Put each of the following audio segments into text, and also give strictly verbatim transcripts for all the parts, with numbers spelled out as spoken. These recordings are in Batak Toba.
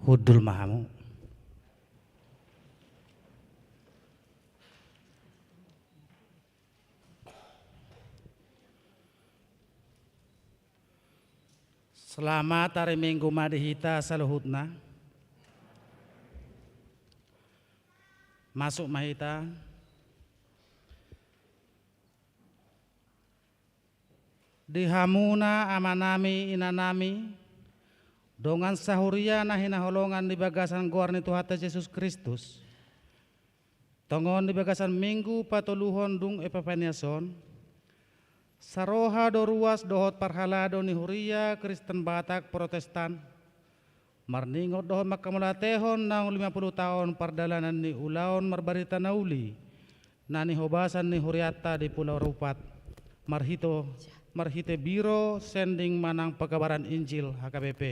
Hundul ma hamu. Selamat ari Minggu ma di hita saluhutna. Masuk ma hita. Di hamuna amanami, inanami, dongan sahuria na hinaholongan di bagasan goar ni Tuhanta Jesus Kristus. Tongon di bagasan Minggu patoluhon dung Epifanias on, saroha do ruas dohot parhalado ni huria Kristen Batak Protestan, marningot dohot mangkamauliatehon naung lima pulu taon pardalanan ni ulaon marbarita na uli, na nihobasan ni hurianta di Pulau Rupat, marhito, marhite Biro Sending manang Pekabaran Injil H K B P.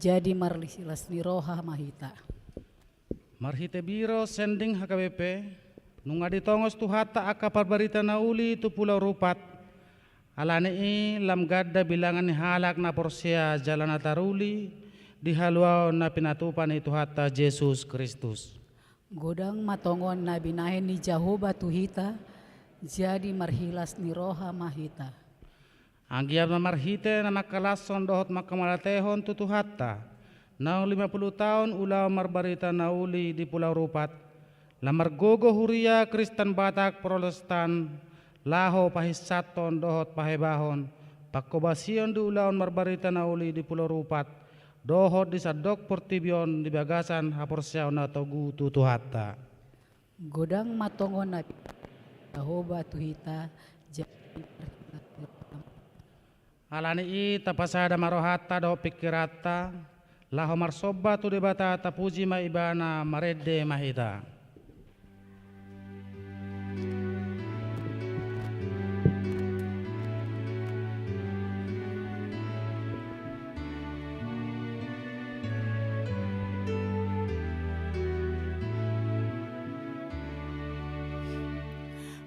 Jadi marhilas ni roha ma hita. Marhite Biro Sending H K B P, nunga ditongos Tuhanta angka parbarita na uli tu Pulau Rupat. Ala ni i lam ganda bilangan ni halak na porsea jala na taruli di haluaon na pinatupa ni Tuhanta Jesus Kristus. Godang ma tongon na binahen ni Jahowa tu hita, jadi marhilas ni roha ma hita. Anggiat ma marhite na mangkalashon dohot mangkamauliatehon tu Tuhanta, naung lima pulu taon ulaon marbarita na uli di Pulau Rupat, lam margogo huria Kristen Batak Protestan, laho pahinsathon dohot pahebahon panghobasion di ulaon marbarita na uli di Pulau Rupat, dohot di sandok portibi on di bagasan haporseaon na togu tu Tuhanta. Godang ma tongon na Jahowa tu hita, jadi Ala ni i tapasada ma rohanta dohot pingkiranta, laho marsomba tu Debata, tapuji ma Ibana, marende ma hita.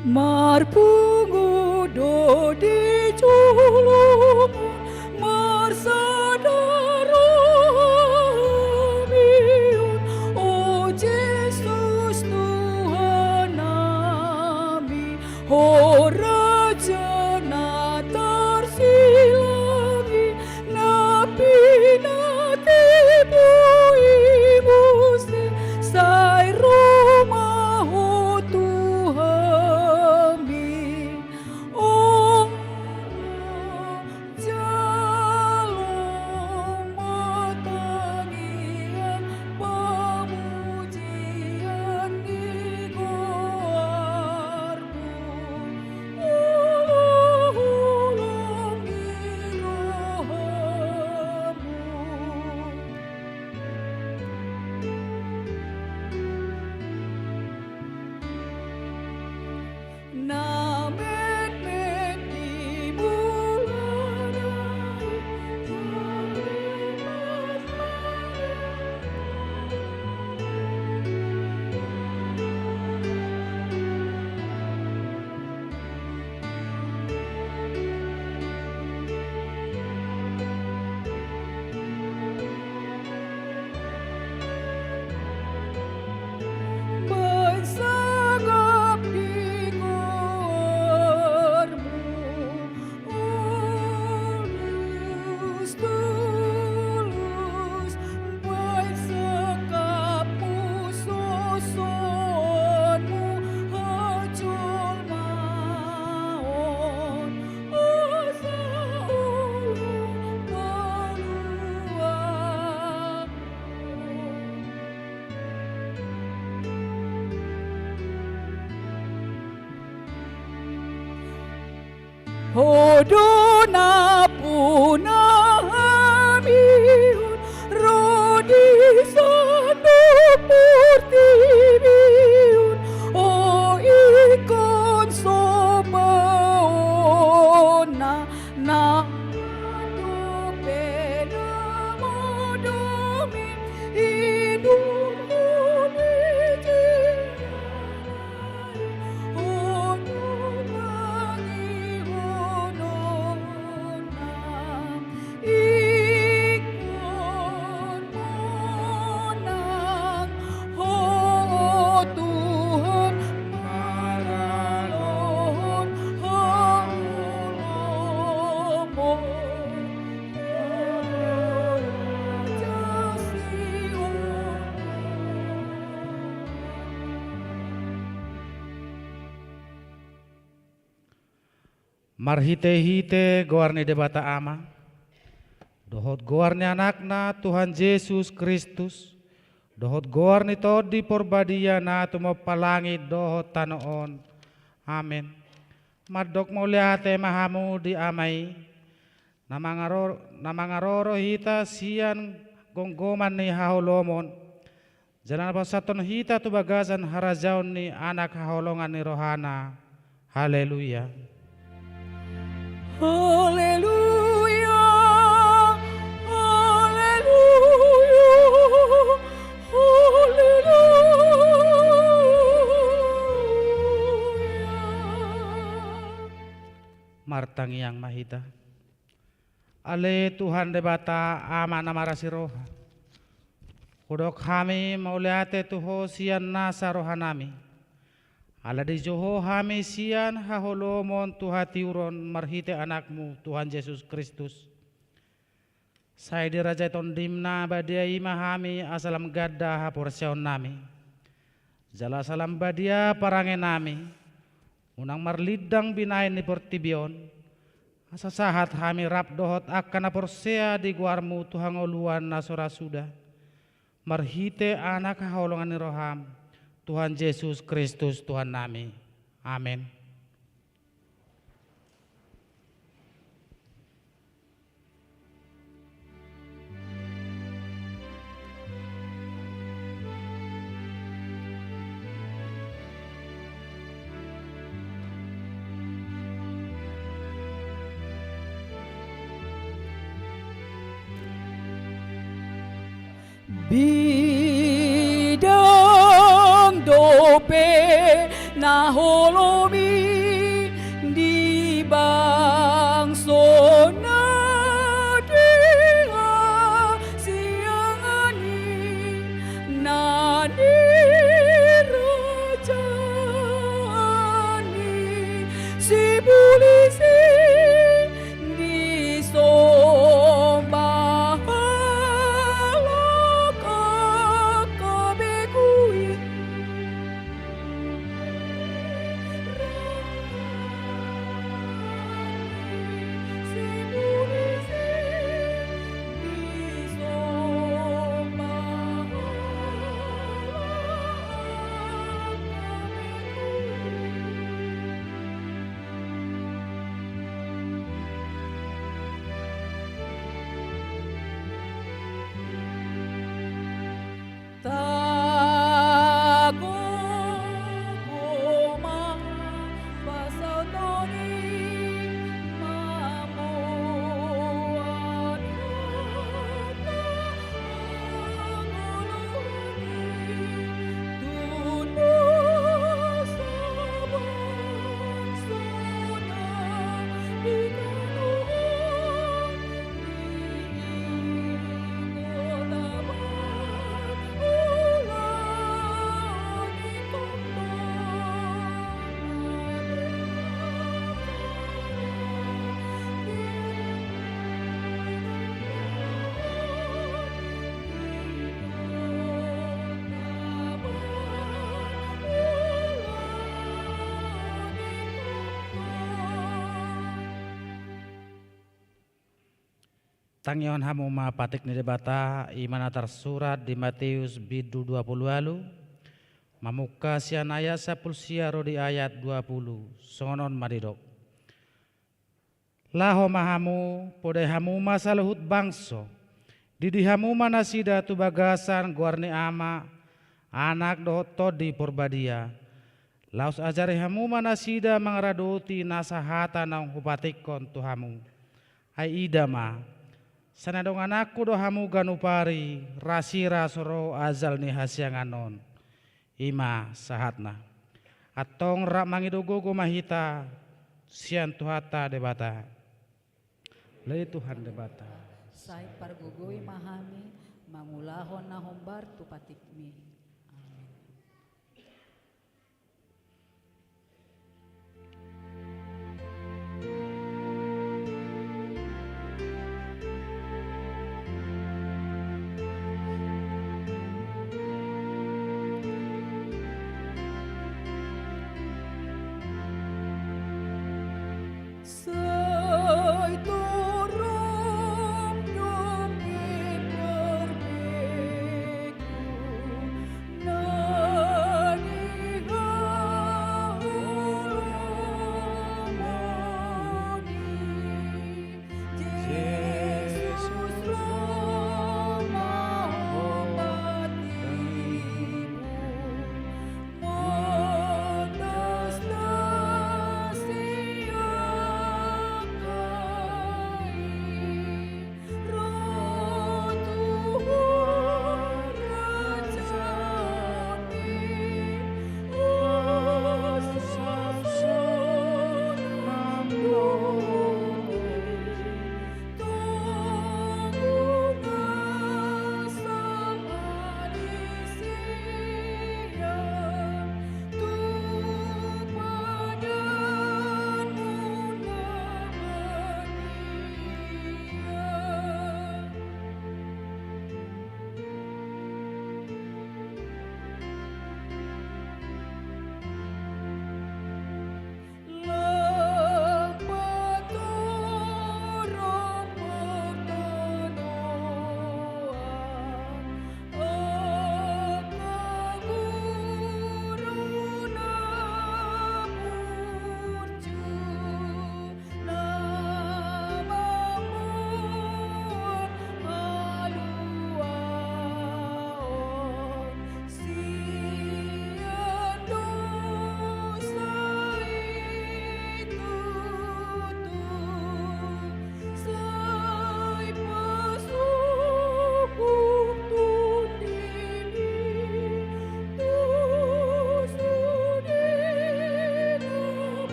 Marpungu do di jolomu, marsada rohami on, o Jesus Tuhan nami, Ho Raja na tarsilangi, na pinatibu i muse, sai ro ma Ho tu hami. O jalo ma tangiang pamujian di goarmu, ulang-ulang di rohamu. Na metmet di bulan ai, baen sangap di goarmu, Augustus, baen sangap pusoonmu hajolmaon, asa olo paluahon. Ho do nampuna hami on ro di sandok portibi on, o ingkon sombaonna na dope na modom i, idur hami di jala nai, o tumangihon Marhitehite goar ni Debata Ama, dohot goar ni Anakna Tuhan Jesus Kristus, dohot goar ni Tondi Porbadia na tumompa langit dohot tano on. Amen. Mandok mauliate ma hamu di Ama i, na mangaroro, na mangaroro hita sian gomgoman ni haholomon, jala na pasahathon hita tu bagasan harajaon ni Anak haholongan ni rohana. Haleluya. Haleluya, haleluya, haleluya. Martangiang ma hita. Ale Tuhan Debata, Ama na marasi roha, hudok hami mauliate tu Ho sian nasa rohanami, ala dijou Ho hami sian haholomon tu hatiuron marhite Anakmu Tuhan Jesus Kristus. Sai dirajai Tondim na badia i ma hami asa lam ganda haporseaonnami, jala asa lam badia parangenami, unang marlindang binahen ni portibi on, asa sahat hami rap dohot angka na porsea di goarmu tu hangoluan na so ra suda, marhite Anak haholongan ni roham, Tuhan Jesus Kristus Tuhannami. Amen. Bidang dope na holom i di bangso na di hasiangan i, na di raja ni sibolis i. Disomba halak angka begu i. Tangihon hamu ma patik ni Debata, i ma na tarsurat di Mateus bindu dua pulu ualu, mamungka sian ayat sampulu sia ro di ayat dua pulu, songon on ma didok. Laho ma hamu, podai hamu ma saluhut bangso, didi hamu ma nasida tu bagasan goar ni Ama, Anak dohot Tondi Porbadia. Laos ajari hamu ma nasida mangaradoti nasa hata naung hupatikkon tu hamu. Ai ida ma, sai na dongananku do hamu ganup ari, rasirang so ro ajal ni hasiangan on. I ma sahatna. Antong rap mangido gogo ma hita sian Tuhanta Debata. Ale Tuhan Debata, sai pargogoi ma hami mangulahon na hombar tu patikmi. Amen.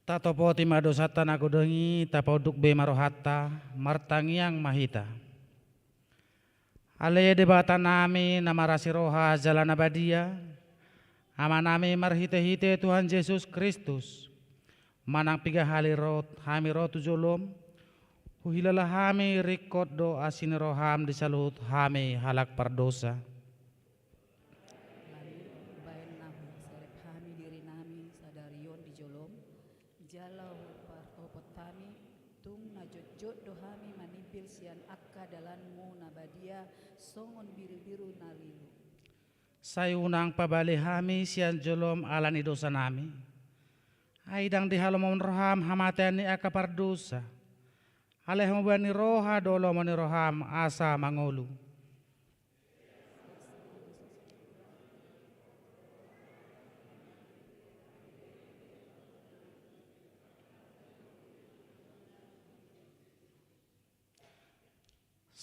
Tatopoti ma dosanta na godang i, tapaunduk be ma rohanta, martangiang ma hita. Ale Debata nami na marasi roha jala na badia, Ama nami marhite-hite Tuhan Jesus Kristus, manang piga hali ro hami ro tu jolom, huhilala hami ringkot do asi ni roham di saluhut hami halak pardosa. Baen na huserep hami diri nami sadari on di jolom, jala hupartopot hami, tung na jotjot do hami manimbil sian angka dalanmu na badia songon birubiru na lilu. Sai unang pabali hami sian jolom ala ni dosa nami. Ai ndang dihalomohon roham hamatean ni angka pardosa. Alai hamubaon ni roha do lomo ni roham asa mangolu.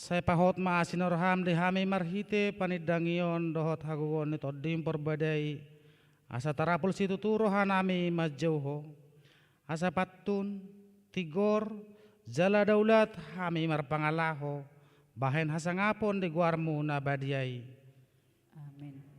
Sai pahot ma asi ni roham di hami marhite panindangion dohot hagogoon ni Tondim Porbadia i, asa tarapul situtu roha nami manjou Ho, asa pantun, tigor, jala daulat hami marpangalaho bahen hasangapon di goarmu na badia i. Amen.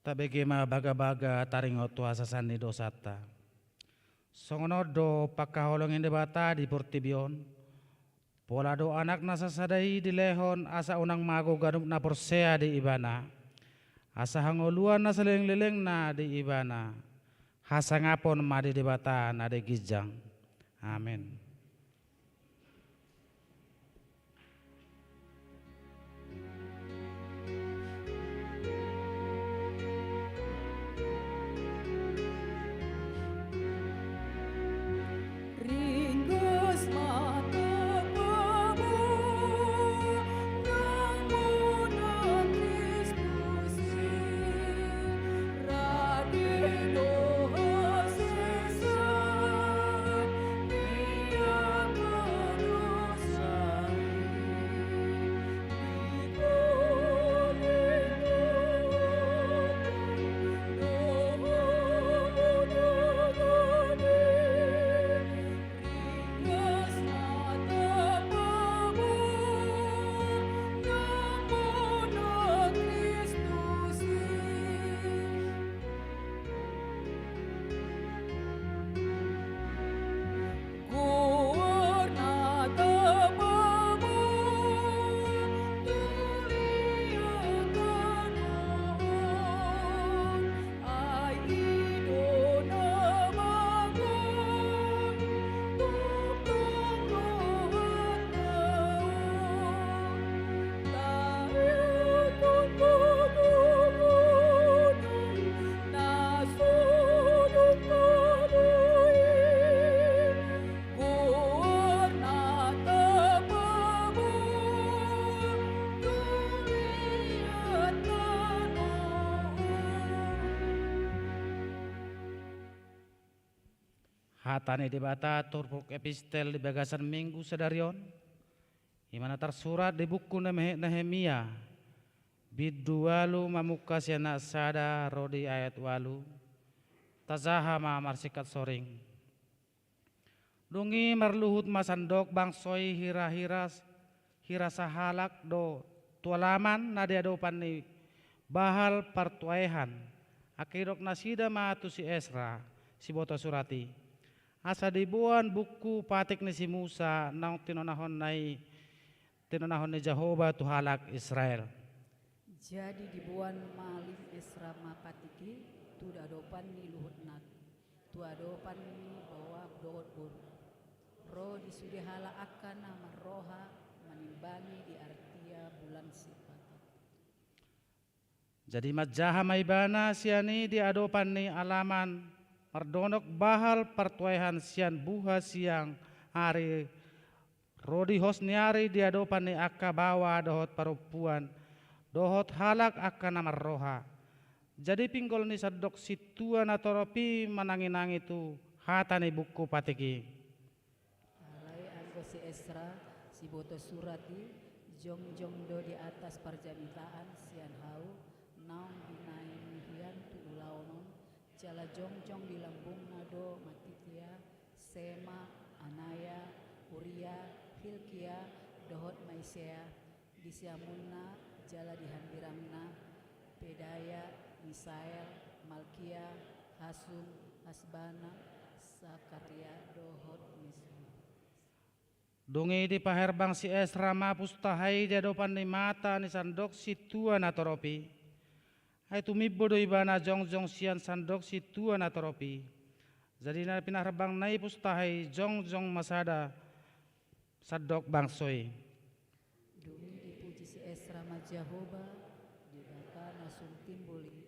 Tabege ma bagabaga taringot tu hasesaan ni dosanta. Songon on do pangkaholongi ni Debata di portibi on, pola do Anakna sasada i dilehon asa unang mago ganup na porsea di Ibana, asa hangoluan na salelenglelengna di Ibana. Hasangapon ma di Debata na di ginjang. Amen. Hata ni Debata turpuk epistel di bagasan Minggu sadari on, i ma na tarsurat di buku Nehe-, Nehemia, bindu ualu mamungka sian ayat sada ro di ayat ualu. Tajaha ma marsingkat soring. Dung i marluhut ma sandok bangso i hira-hira, hira sahalak do tu alaman na di adopan ni Bahal partuaehan. Angka didok nasida ma tu si Esra, siboto surat i, asa diboan buku patik ni si Musa naung tinonahonna i, tinonahon ni Jahowa tu halak Israel. Jadi diboan ma si Esra ma patik i tu adopan ni luhutna, tu adopan ni baoa dohot boru. Ro di sude halak angka na marroha manimbangi di artia bulan sipatak. Jadi manjaha ma ibana sian i di adopan ni alaman, mardonok bahal partuaehan sian buha siang ari, ro di hos ni ari di adopan ni angka baoa dohot parompuan, dohot halak angka na marroha. Jadi pinggol ni sandok sintua na torop i mananginangi tu hata ni buku patik i. Alai anggo si Esra, siboto surat i, jongjong do di atas parjamitaan sian hau, naung binahen ni hian tu ulaon on, jala jongjong di lambungna do Matitia, Sema, Anaya, Uria, Hilkia, dohot Maisea, di siamunna jala di hambirangna, Pedaya, Misael, Malkia, Hasum, Hasbana, Sakaria, dohot Mesa. Dung i dipaherbang si Esra ma pustaha i di adopan ni mata ni sandok sintua na torop i. Ai tumimbo do ibana jongjong sian sandok sintua na torop i. Jadi na pinaherbangna i pustaha i jongjong ma sada sandok bangso i. Dung i dipuji si Esra ma Jahowa, Debata na sun timbul i.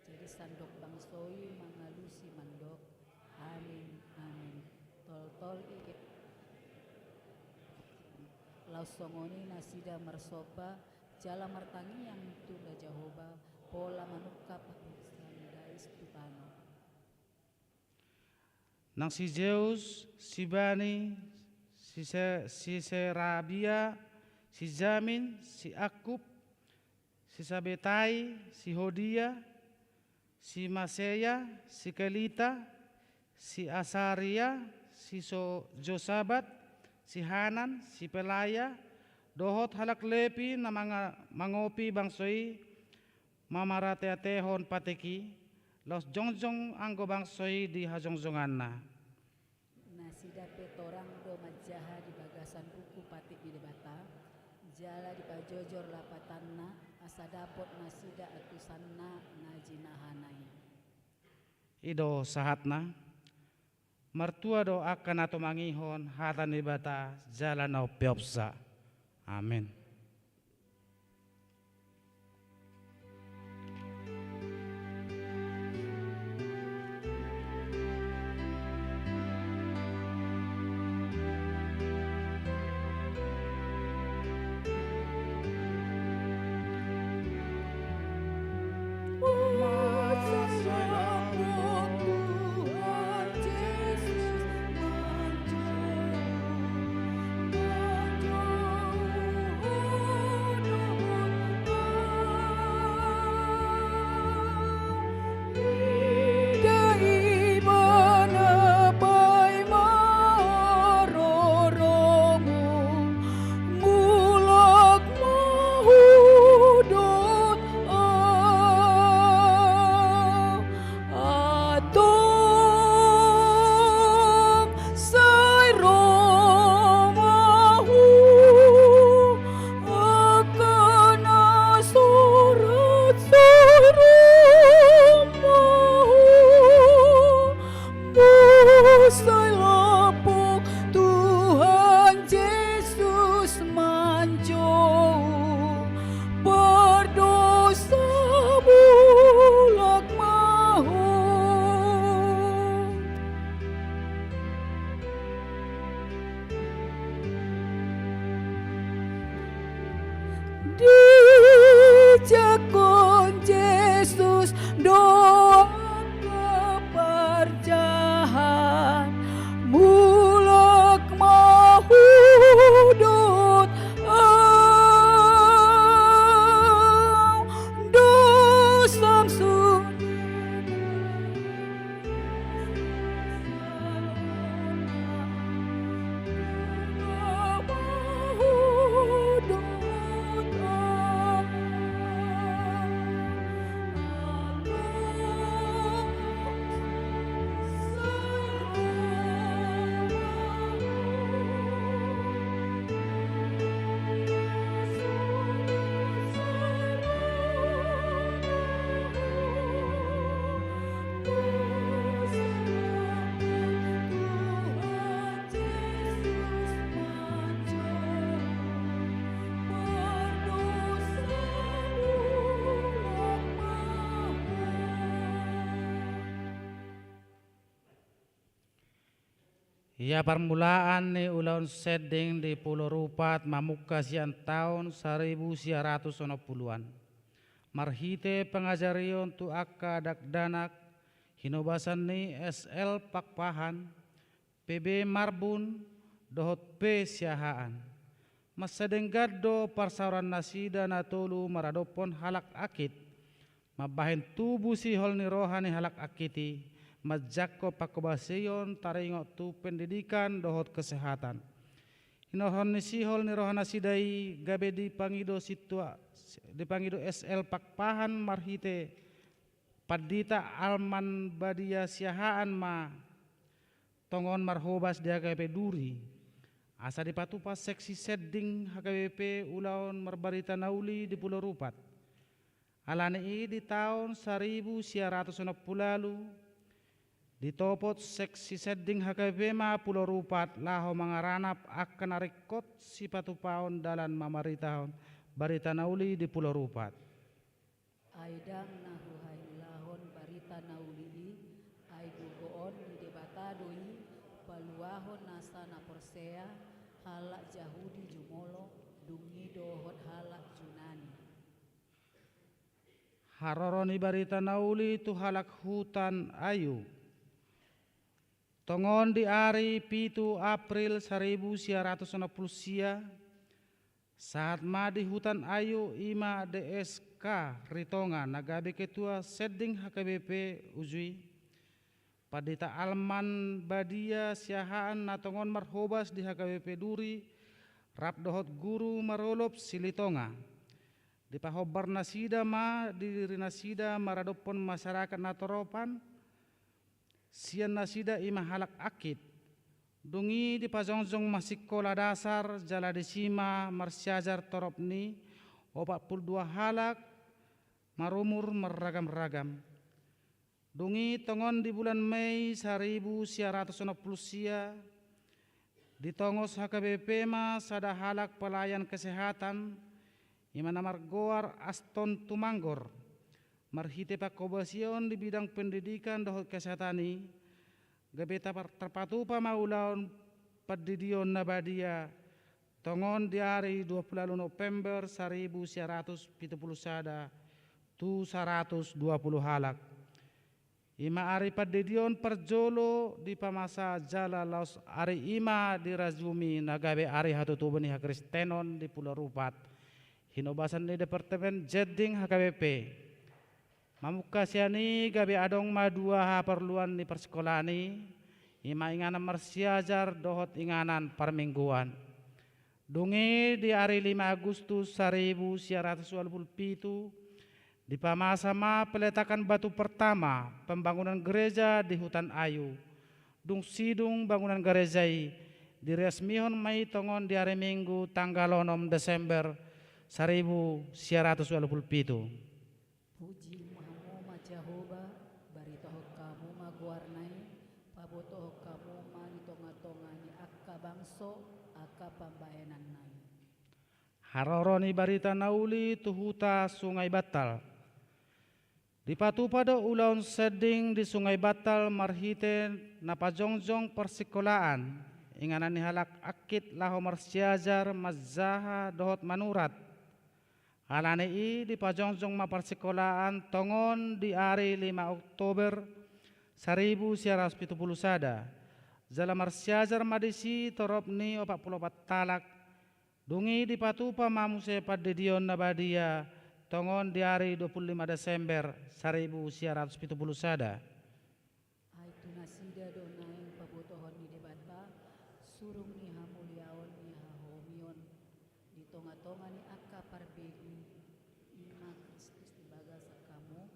Jadi sandok bangso i mangalusi mandok, Amin, amin. Toltol i. Laos songon i nasida marsomba, jala martangiang tu Jahowa, pola manungkap hangoluan dais tu tano. Nang si Jeus, si Bani, si Se-, si Serabia, si Jamin, si Akub, si Sabetai, si Hodia, si Maseya, si Kelita, si Asaria, si So-, Josabat, si Hanan, si Pelaya, dohot halak Lepi na manga-, mangopi bangso i, mamarateatehon patik i, laos jongjong anggo bangso i di hajongjonganna. Nasida pe torang do manjaha di bagasan buku patik ni Debata, jala dipajojor lapatanna, asa dapot nasida antusanna na jinahana i. I do sahatna. Martua do angka na tumangihon hata ni Debata jala na umpeopsa. Amin. Ia parmulaan ni ulaon sending di Pulo Rupat mamungka sian taon saribu sia ratus onom puluan. Marhite pangajarion tu angka dakdanak, hinobasan ni S L Pakpahan, P B Marbun, dohot P Siahaan. Mansai denggan do parsaoran nasida na tolu maradophon halak angkit, mambahen tubu sihol ni roha ni halak angkit i, manjangkon panghobasion taringot tu pendidikan dohot kesehatan. Hinorhon ni sihol ni roha nasida i gabe dipangido sintua, dipangido S L Pakpahan marhite Pandita Alman Badia Siahaan ma tongon marhobas di H K B P Duri, asa dipatupa seksi sending H K B P ulaon marbarita na uli di Pulo Rupat. Alani i di taon saribu sia ratus onom puluh ualu, ditopot seksi sending H K B P ma Pulo Rupat laho mangaranap angka na ringkot sipatupaon dalan mamaritahon barita na uli di Pulo Rupat. Ai ndang na huhahilahon barita na uli i, ai gogoon ni Debata do i paluahon nasa na porsea, halak Jahudi jumolo, dung i dohot halak Junani. Haroro ni barita na uli tu halak hutan Ayu. Tongon di ari pitu April saribu sia ratus onom puluh sia, sahat ma di hutan Ayu i ma D S K Ritonga na gabe ketua sending H K B P uju i, Pandita Alman Badia Siahaan na tongon marhobas di H K B P Duri, rap dohot guru marolop Silitonga. Dipahombar nasida ma diri nasida maradophon masyarakat na toropan sian nasida i ma halak angkit. Dung i dipajongjong ma sikola dasar jala disi ma marsiajar torop ni opat puluh dua halak marumur marragam-ragam. Dung i tongon di bulan Mei saribu sia ratus onom puluh sia, ditongos H K B P ma sada halak pelayan kesehatan, i ma na margoar Aston Tumanggor, marhite panghobasion di bidang pendidikan dohot kesehatan i, gabe tapar-, tarpatupa ma ulaon pandidion na badia, tongon di ari dua puluh ualu November saribu sia ratus pitu puluh sada, tu saratus dua puluh halak. I ma ari pandidion parjolo dipamasa jala laos ari i ma dirajumi na gabe ari hatutubu ni hakristenon di Pulo Rupat. Hinobasan ni Departemen Sending H K B P. Mamungka sian i gabe adong ma dua haporluan ni parsikolaan i, i ma inganan marsiajar dohot inganan parmingguan. Dung i di ari lima Agustus saribu sia ratus ualu puluh pitu, dipamasa ma peletakan batu pertama pembangunan gereja di Hutan Ayu. Dung sidung bangunan gereja i, diresmihon ma i tongon di ari Minggu tanggal onom Desember saribu sia ratus ualu puluh pitu. Puji ma hamu ma Jahowa, baritahon hamu ma goarna i, pabotohon hamu ma di tonga-tonga ni angka bangso angka pambahenanna i. Haroro ni barita na uli tu huta Sungai Bantal. Dipatupa do ulaon sending di Sungai Bantal marhite na pajongjong parsikolaan, inganan ni halak angkit laho marsiajar, manjaha dohot manurat. Alani i dipajongjong ma parsikolaan tongon di ari lima Oktober saribu sia ratus pitu puluh sada. Jala marsiajar ma disi torop ni opat puluh opat halak. Dung i dipatupa ma muse pandidion na badia tongon di ari dua puluh lima Desember saribu sia ratus pitu puluh sada. Ai tu nasida do naeng pabotohon ni Debata, surung ni hamuliaon ni hahomion di tonga-tonga ni angka parbegu, i ma Kristus di bagasan hamu,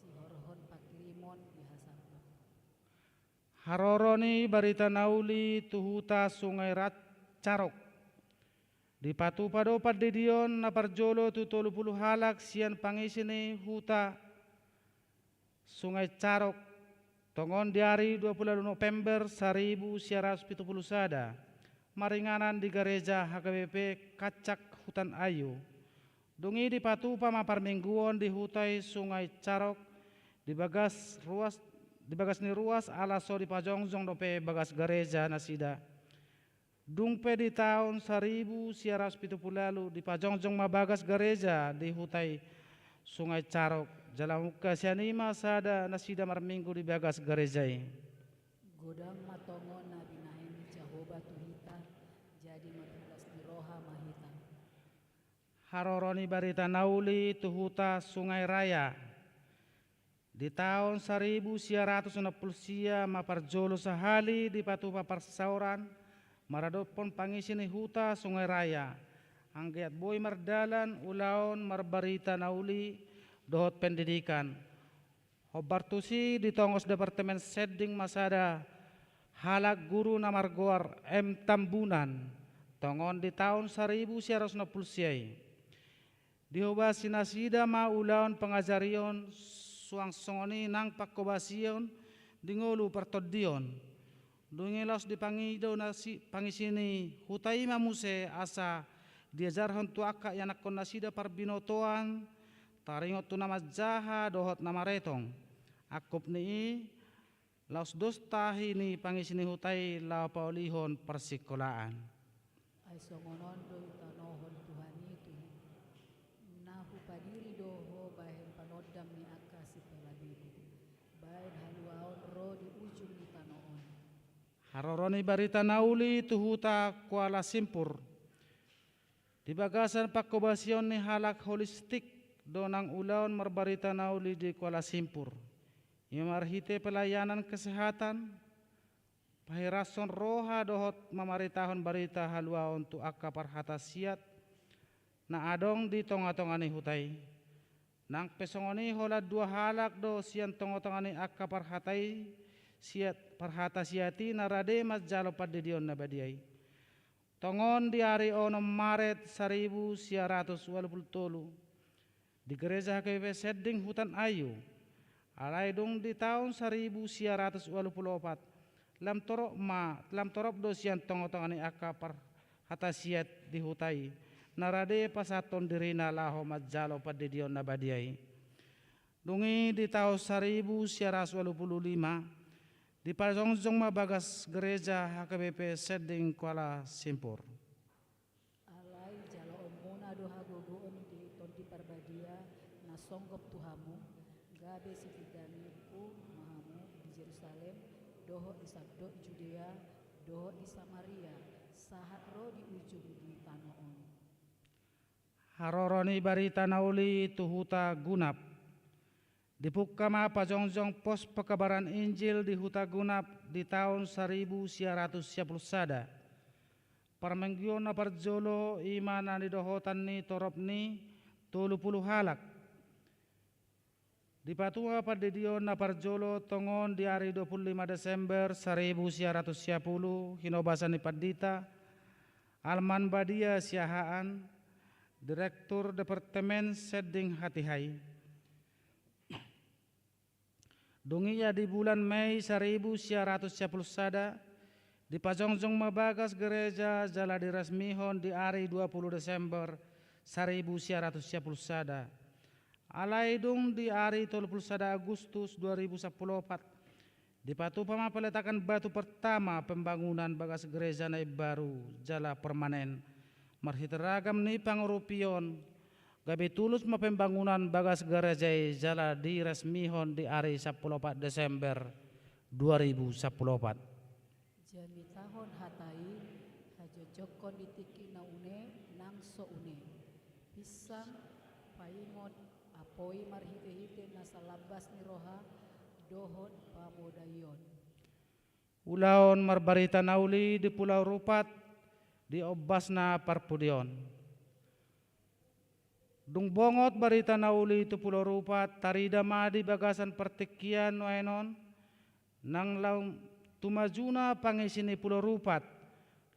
sihorhon pangkirimon di hasangapon. Haroro ni barita na uli tu huta Sungai Rat-, Carok. Dipatupa do pandidion na parjolo tu tolu puluh halak sian pangisi ni huta Sungai Carok, tongon di ari dua puluh ualu November saribu sia ratus pitu puluh sada, maringanan di gareja H K B P Kancak Hutan Ayu. Dung i dipatupa ma parmingguon di huta i Sungai Carok, di bagas ruas di bagas ni ruas ala so dipajongjong dope bagas gareja nasida. Dung pe di taon saribu sia ratus pitu pulu ualu dipajongjong ma bagas gareja di huta i Sungai Carok, jala mungka sian i ma sada nasida marminggu di bagas gareja i. Godang ma tongon na binahen ni Jahowa tu hita, jadi marhulas ni roha ma hita. Haroro ni barita na uli tu huta Sungai Raya. Di taon saribu sia ratus onom pulu sia ma parjolo sahali dipatupa parsaoran maradophon pangisi ni huta Sungai Raya, anggiat boi mardalan ulaon marbarita na uli dohot pendidikan. Hombar tusi ditongos Departemen Sending ma sada halak guru na margoar M Tambunan, tongon di taon saribu sia ratus onom pulu sia i. Dihobasi nasida ma ulaon pangajarion suang songon i nang pangkobasion di ngolu partondion. Dung i laos dipangido nasi pangisi ni huta i ma muse asa diajarhon tu angka ianakhon nasida parbinotoan taringot tu na manjaha dohot na maretong. Angkup ni i laos dos tahi ni pangisi ni huta i laho paulihon parsikolaan. Ai songon on do ditanohon Tuhan i tu hita. Na hupadiri do ho bahen panondam ni angka sipelabegu, bahen haluaon ro di ujung ni tano on. Haroro ni barita na uli tu huta Kuala Simpur. Di bagasan pangkobasion ni halak holistik do nang ulaon marbarita na uli di Kuala Simpur. Ima marhite pelayanan kesehatan, pahirashon roha dohot mamaritahon barita haluaon tu angka parhata siat na adong di tongatonga ni huta i. Nang pe songon i holan dua halak do sian tongatonga ni angka parhata i siat, parhata siat i na rade manjalo pandidion na badia i. Tongon di ari onom Maret saribu sia ratus ualu pulu tolu, di Gereja H K B P Sending Hutan Ayu. Alai dung di taon saribu sia ratus ualu pulu opat, lam torop ma, lam torop do sian tongatonga ni angka parhata siat di huta i na rade pasahathon dirina laho manjalo pandidion na badia i. Dung i di taon saribu sia ratus ualu pulu lima, dipajongjong ma bagas Gereja H K B P Sending Kuala Simpur. Alai jaloonmuna do hagogoon di Tondi Parbadia na songgop tu hamu, gabe sitindanionku ma hamu di Jerusalem, dohot di sandok Judea, dohot di Samaria, sahat ro di ujung ni tano on. Haroro ni barita na uli tu huta Gunap. Dipungka ma pajongjong pos pekabaran Injil di huta Gunap di taon saribu sia ratus sia pulu sada. Parmingguon na parjolo ima na nidohotan ni torop ni tolu pulu halak. Dipatupa pandidion na parjolo tongon di ari dua pulu lima Desember saribu sia ratus sia pulu, hinobasan ni Pandita Alman Badia Siahaan, Direktur Departemen Sending Hatihai. Dung ia di bulan Mei saribu sia ratus sia pulu sada, dipajongjong ma bagas gereja jala diresmihon di ari dua pulu Desember saribu sia ratus sia pulu sada. Alai dung di ari tolu pulu sada Agustus dua ribu sampulu opat, dipatupa ma peletakan batu pertama pembangunan bagas gereja na imbaru jala permanen. Marhite ragam ni pangurupion, gabe tulus ma pembangunan bagas gereja i jala diresmihon di ari sampulu opat Desember dua ribu sampulu opat. Jamitahon hata i, hajojongkon di tingki na une nang so une. Pinsang, paingot, apoi marhitehite na salambas ni roha dohot pamodaion. Ulaon marbarita na uli di Pulau Rupat di ombasna parpudi on. Dung bongot barita na uli tu Pulau Rupat, tarida ma di bagasan partingkian nuaeng on, nang laho tumajuna pangisi ni Pulau Rupat,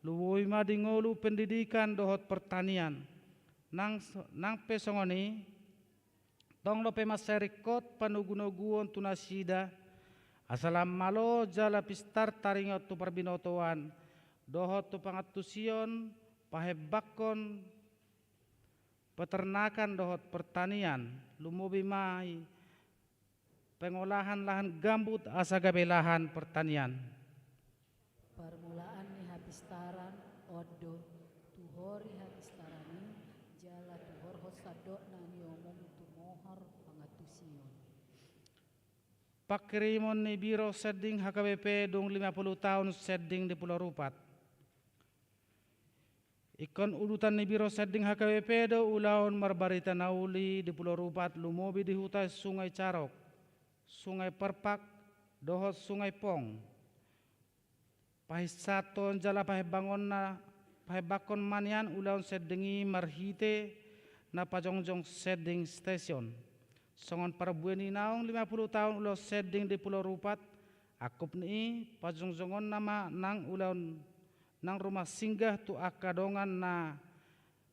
lumobi ma di ngolu pendidikan dohot pertanian. Nang, nang pe songon i, tong dope mansai ringkot panogunoguon tu nasida, asa lam malo jala pistar taringot tu parbinotoan, dohot tu pangantusion, pahembangkon, peternakan dohot pertanian, lumobi ma i Pengolahan lahan gambut asa gabe lahan pertanian. Parmulaan ni hapistaran on do, tu hori hapistaran i, jala tu horhon sandok na niomom tu mohor pangantusion. Pangkirimon ni Biro Sending H K B P dung lima puluh taon sending di Pulau Rupat. Ingkon udutan ni Biro Sending H K B P do ulaon marbarita na uli di Pulau Rupat, lumobi di huta Sungai Carok, Sungai Perpak, dohot Sungai Pong. Pahinsathon jala pahembangonna, pahembangkon ma nian ulaon sending i marhite na pajongjong sending station. Songon parbue ni naung lima puluh taon ulaon sending di Pulau Rupat, angkup ni i pajongjongonna ma nang ulaon nang rumah singgah tu angka dongan na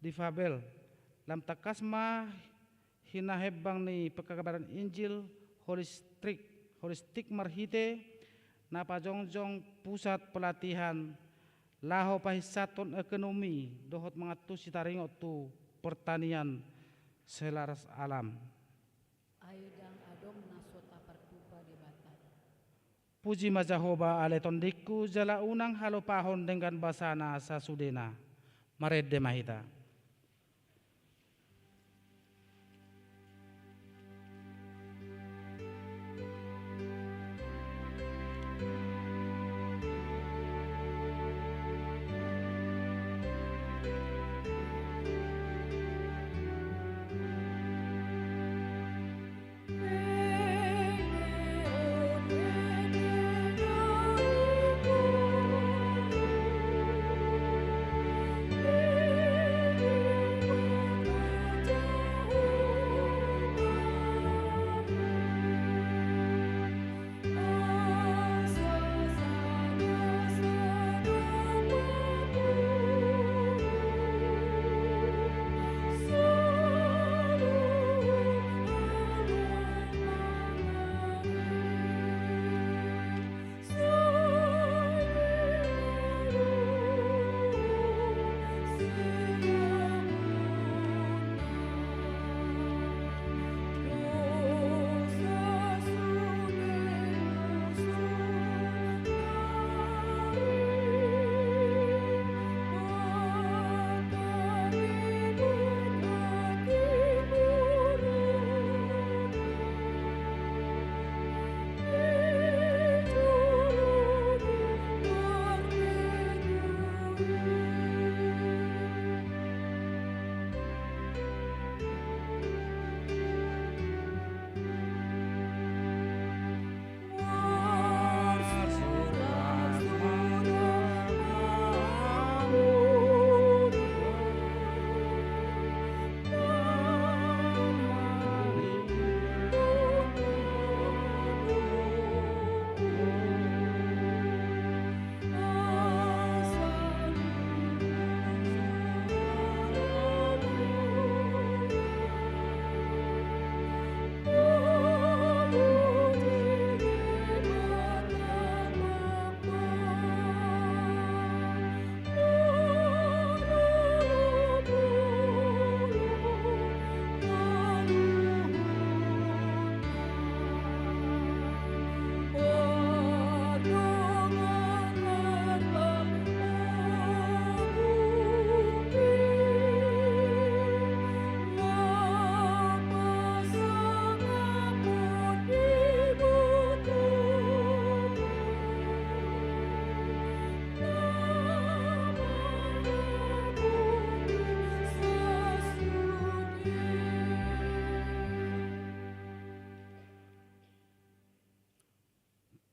difabel. Lam tangkas ma hinahembang ni pekabaran Injil holistik, holistik marhite na pajongjong pusat pelatihan laho pahinsathon ekonomi dohot mangantusi taringot tu pertanian selaras alam. Ai ndang adong na so tapartupa Debata. Puji ma Jahowa ale tondingku, jala unang halupahon denggan basana sasudena. Marende ma hita.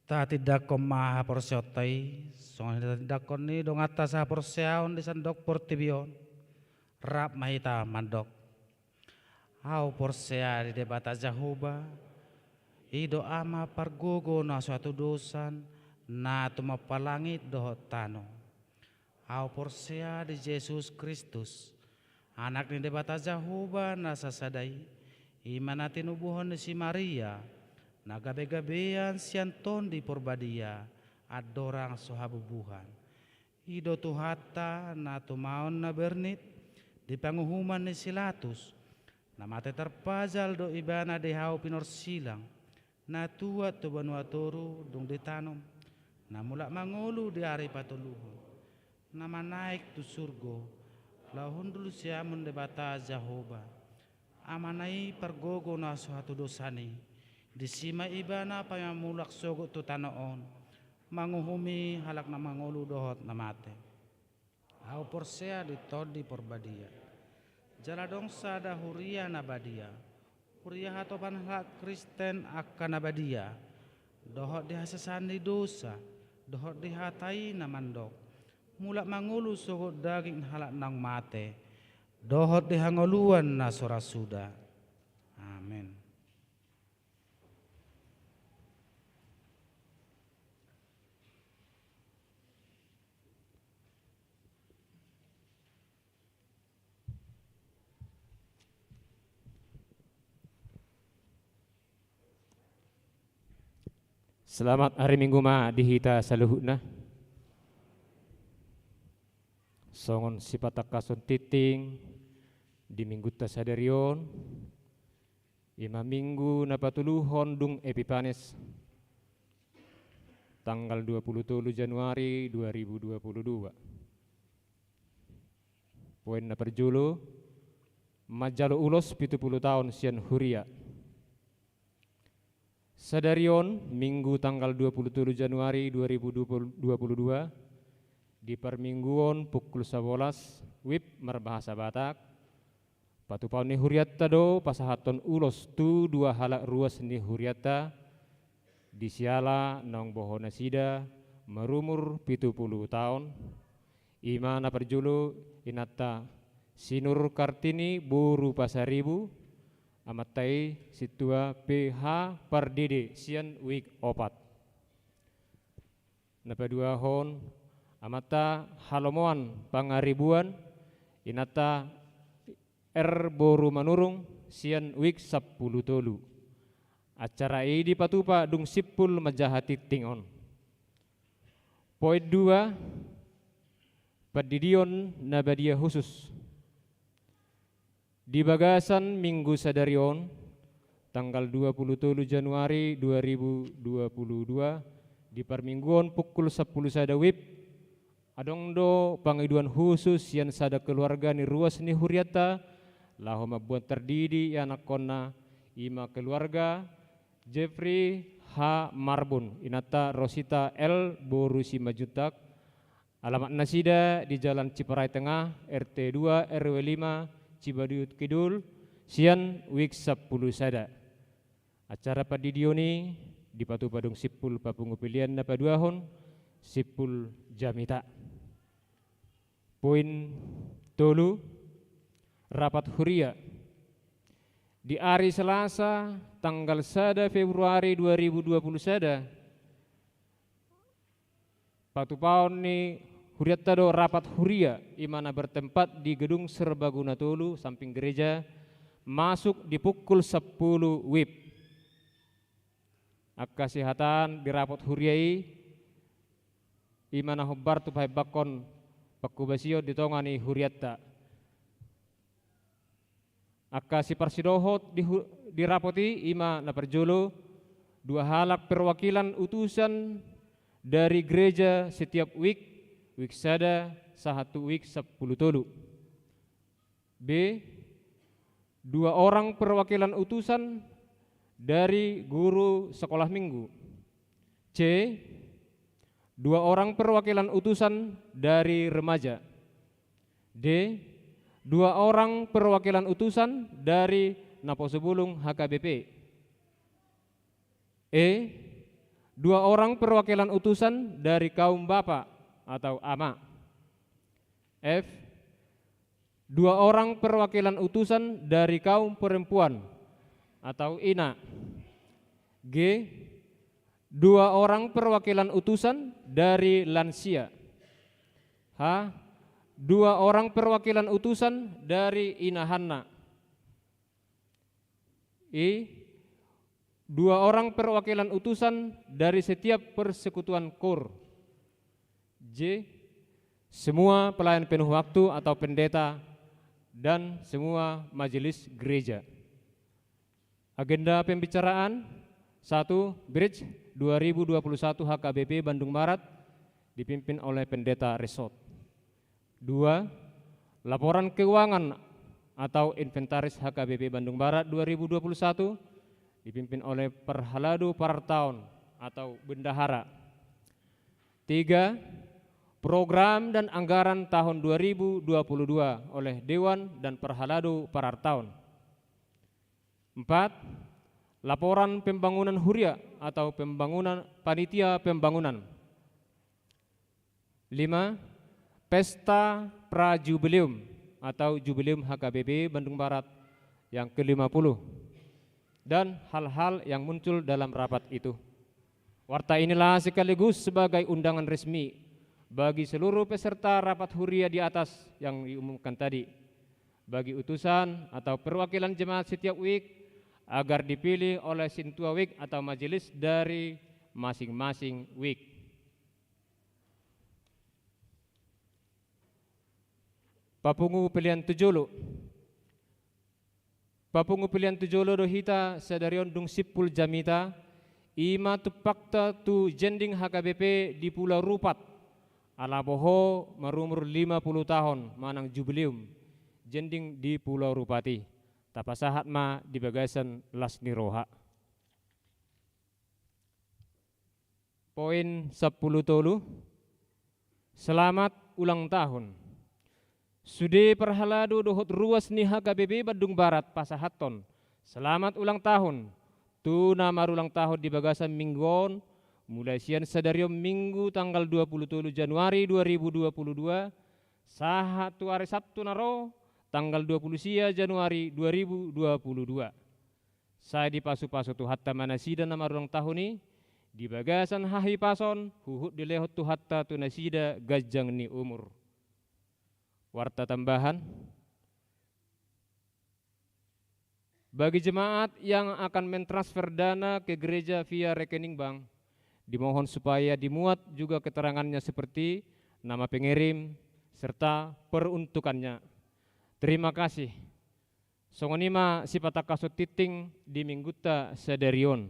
Tatindanghon ma haporseaonta i, songon na tindanghon ni donganta sahaporseaon di sandok portibi on. Rap ma hita mandok. Ahu porsea di Debata Jahowa, i do Ama pargogo na so hatudosan, na tumompa langit dohot tano. Ahu porsea di Jesus Kristus, Anak ni Debata Jahowa na sasada i, i ma na tinubuhon ni si Maria, na gabegabean sian Tondi Porbadia, andorang so habubuhan. I do Tuhanta na tumaon na bernit di panguhuman ni si Latus, na mate tarpajal do Ibana di hau pinorsilang, Na tuat tu banua toru dung ditanom, na mulak mangolu di ari patoluhon, na manaek tu surgo, laho hundul siamun Debata Jahowa, Amana i pargogo na so hatudosan i, disi ma ibana paima mulak sogot tu tano on, manguhumi halak na mangolu dohot na mate. Ahu porsea di Tondi Parbadia. Jala adong sada huria na badia. Huria hatopan halak Kristen angka na badia. Dohot di hasesaan ni dosa, dohot di hata i na mandok. Mulak mangolu sogot daging halak naung mate. Dohot di hangoluan na so ra suda. Amen. Selamat hari Minggu ma di hita saluhutna. Songon sipatangkason tingting di minggunta sadari on, ima minggu na patoluhon dung Epipanes, tanggal dua puluh tolu Januari dua ribu dua puluh dua. Poin na parjolo, manjalo ulos pitu pulu taon sian huria. Sadari on, Minggu tanggal dua puluh tolu Januari dua ribu dua puluh dua, di parmingguon pukul sabolas wib marbahasa Batak, patupaon ni hurianta do pasahathon ulos tu dua halak ruas ni hurianta, di siala naung boho nasida marumur pitu pulu taon, ima na parjolo inanta Sinur Kartini boru Pasaribu, amanta i Sintua P H Pardede sian Wik opat. Na paduahon, amanta Halomoan Pangaribuan, inanta R boru Manurung sian Wik sampulu tolu. Acara i dipatupa dung simpul manjaha tingting on. Poin dua, pandidion na badia husus. Di bagasan minggu sadari on, tanggal dua puluh tolu Januari dua ribu dua puluh dua, di parmingguon pukul sampulu sada wib, adong do pangidoan husus sian sada keluarga ni ruas ni hurianta, laho mamboan tardidi anakkonna, ima keluarga Jeffrey H Marbun, inanta Rosita L boru Simanjuntak, alamat nasida di Jalan Ciparai Tengah, R T dua, R W lima, Cibaduyut Kidul, sian Wik sampulu sada. Acara pandidion i dipatupa dung simpul papungu pilihan na paduahon, simpul jamita. Poin tolu, rapat huria. Di ari Selasa, tanggal sada Februari dua ribu dua puluh sada, patupaon ni hurianta do rapat huria, ima na bertempat di Gedung Serbaguna tolu, samping gereja, masuk di pukul sampulu wib. Angka sihatan di rapat huria i, ima na hombar tu pahebakkon pangkobasion di tonga ni hurianta. Angka siparsidohot di hu-, di rapot i, ima na parjolo, dua halak perwakilan utusan dari gereja setiap wik, wik sada sahat tu wik sampulu tolu. B, dua orang perwakilan utusan dari guru sekolah minggu. C, dua orang perwakilan utusan dari remaja. D, dua orang perwakilan utusan dari Naposobulung H K B P. E, dua orang perwakilan utusan dari kaum bapak atau ama. F, dua orang perwakilan utusan dari kaum perempuan atau ina. G, dua orang perwakilan utusan dari lansia. H, dua orang perwakilan utusan dari inahanna. I, dua orang perwakilan utusan dari setiap persekutuan kur. J, semua pelayan penuh waktu atau pendeta dan semua majelis gereja. Agenda pembicaraan, Satu, Bridge dua ribu dua puluh satu H K B P Bandung Barat, dipimpin oleh Pendeta Resort. Dua, laporan keuangan atau inventaris H K B P Bandung Barat dua ribu dua puluh satu, dipimpin oleh Parhalado Parartaon atau Bendahara. Tiga, program dan anggaran tahun dua ribu dua puluh dua oleh Dewan dan Parhalado Parartaon. Empat, laporan pembangunan huria atau pembangunan panitia pembangunan. Lima, pesta prajubileum atau jubileum H K B P Bandung Barat yang kelima puluh, dan hal-hal yang muncul dalam rapat itu. Warta inilah sekaligus sebagai undangan resmi bagi seluruh peserta rapat huria di atas yang diumumkan tadi, bagi utusan atau perwakilan jemaat setiap wik, agar dipilih oleh sintua wik atau majelis dari masing-masing wik. Papungu pelean tu jolo. Papungu pelean tu jolo do hita sadari on dung simpul jamita, i ma tumpakta tu jending H K B P di Pulau Rupat. Ala boho marumur lima puluh tahun manang jubileum jending di Pulau Rupat i. Tapasahat ma di bagasan las ni roha. Poin sampulu tolu. Selamat ulang tahun. Sude parhalado dohot ruas ni H K B P Bandung Barat pasahathon selamat ulang tahun tu na marulang tahun di bagasan minggu on, mulai sian sadari on Minggu tanggal dua puluh tolu Januari dua ribu dua puluh dua, sahat tu ari Sabtu na ro tanggal dua puluh sia Januari dua ribu dua puluh dua. Sai dipasupasu Tuhanta ma nasida na marulang tahun i, di bagasan hahipason, huhut dilehon Tuhanta tu nasida ganjang ni umur. Warta tambahan. Bagi jemaat yang akan mentransfer dana ke gereja via rekening bank, dimohon supaya dimuat juga keterangannya seperti nama pengirim serta peruntukannya. Terima kasih. Songon i ma sipatangkason tingting di minggunta sadari on.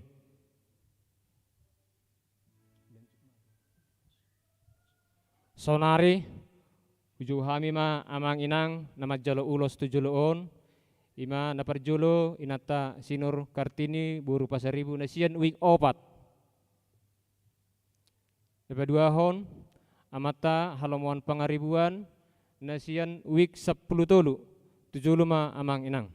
Saonari, hujou hami ma amang inang na manjalo ulos tu jolo on, i ma na parjolo inanta Sinur Kartini boru Pasaribu na sian wik opat. Dipaduahon amanta Halomoan Pangaribuan na sian wik sampulu tolu, tu jolo ma amang inang.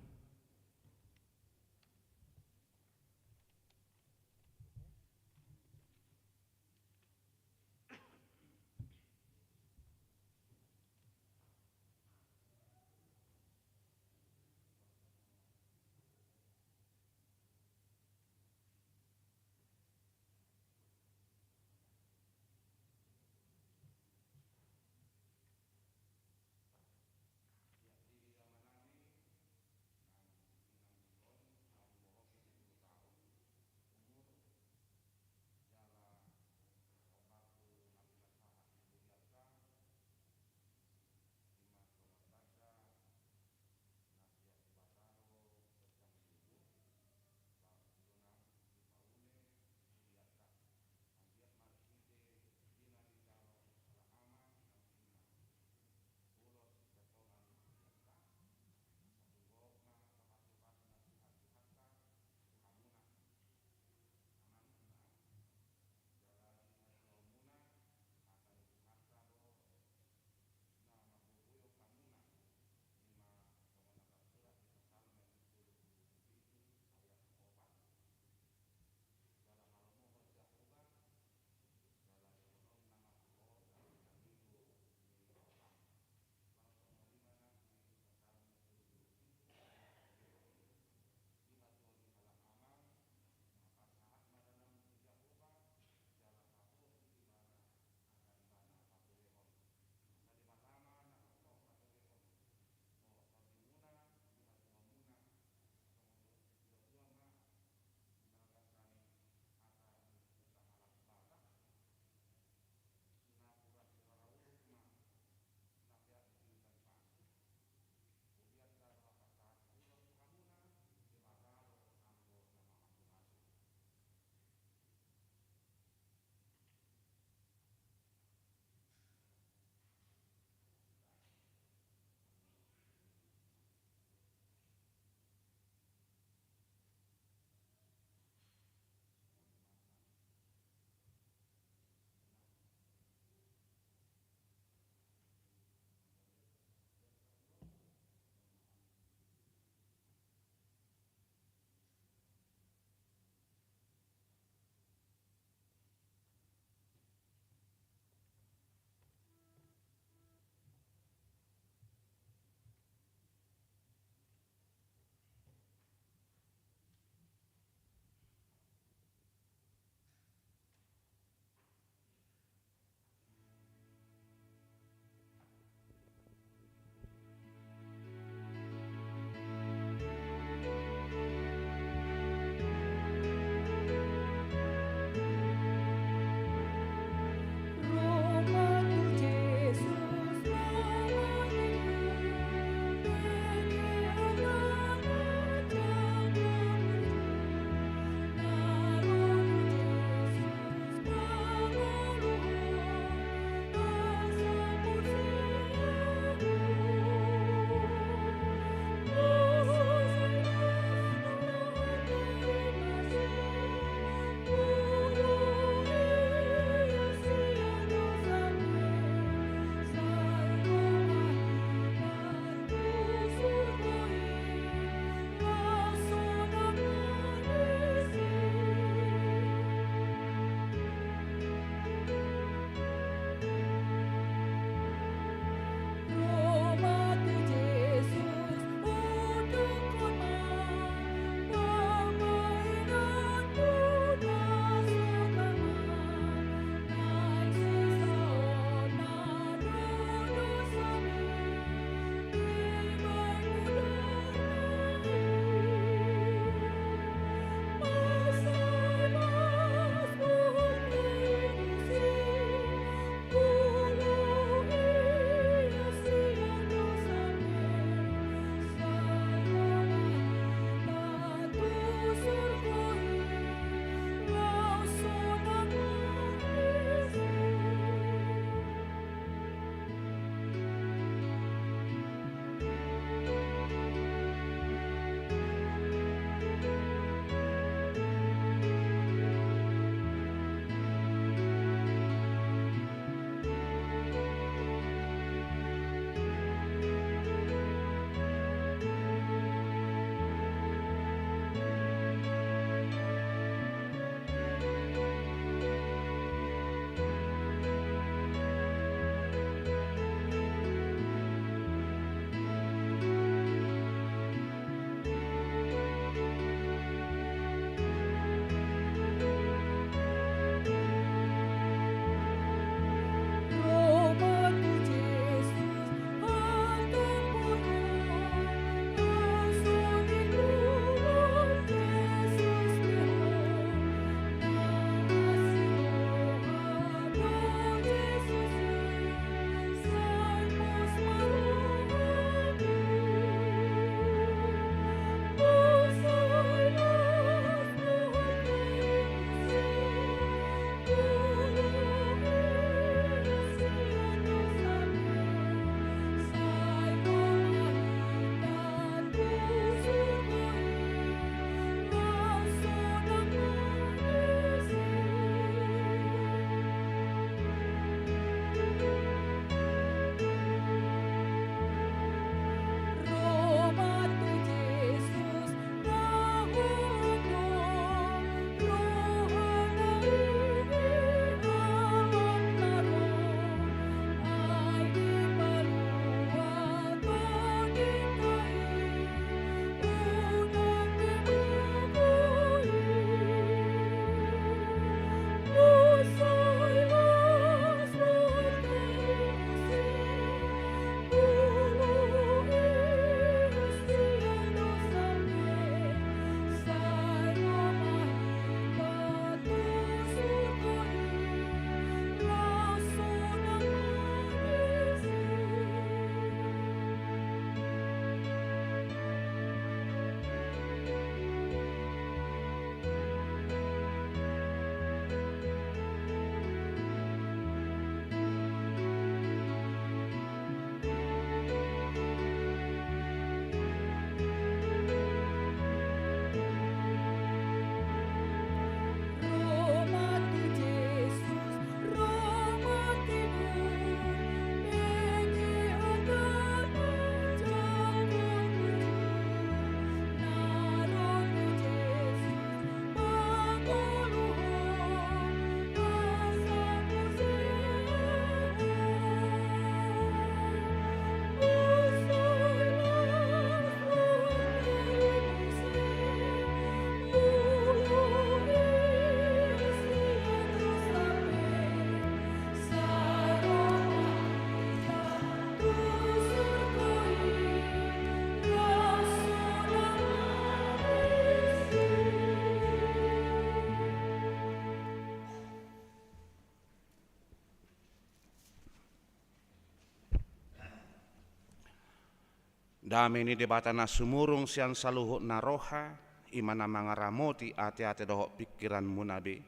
Dame ni Debata na sumurung sian saluhut na roha, i ma na mangaramoti ateate dohot pingkiranmuna be,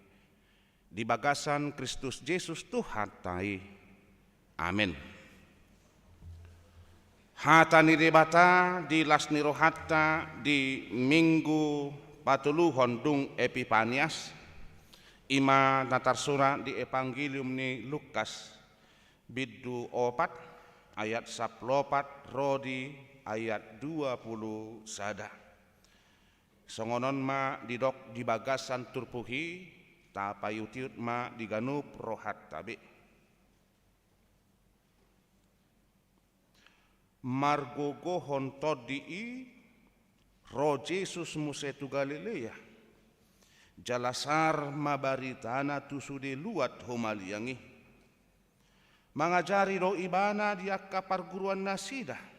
di bagasan Kristus Jesus Tuhanta i. Amen. Hata ni Debata di las ni rohanta di Minggu patoluhon dung Epipanias, i ma na tarsurat di Evangelium ni Lukas, bindu opat, ayat sampulu opat ro di ayat dua pulu sada. Songon on ma didok di bagasan turpuk i, tapaihutihut ma di ganup rohanta be. Margogohon tondi i, ro Jesus muse tu Galilea, jala sahat ma baritana tu sude luat humaliang i. Mangajari do Ibana di angka parguruannasida,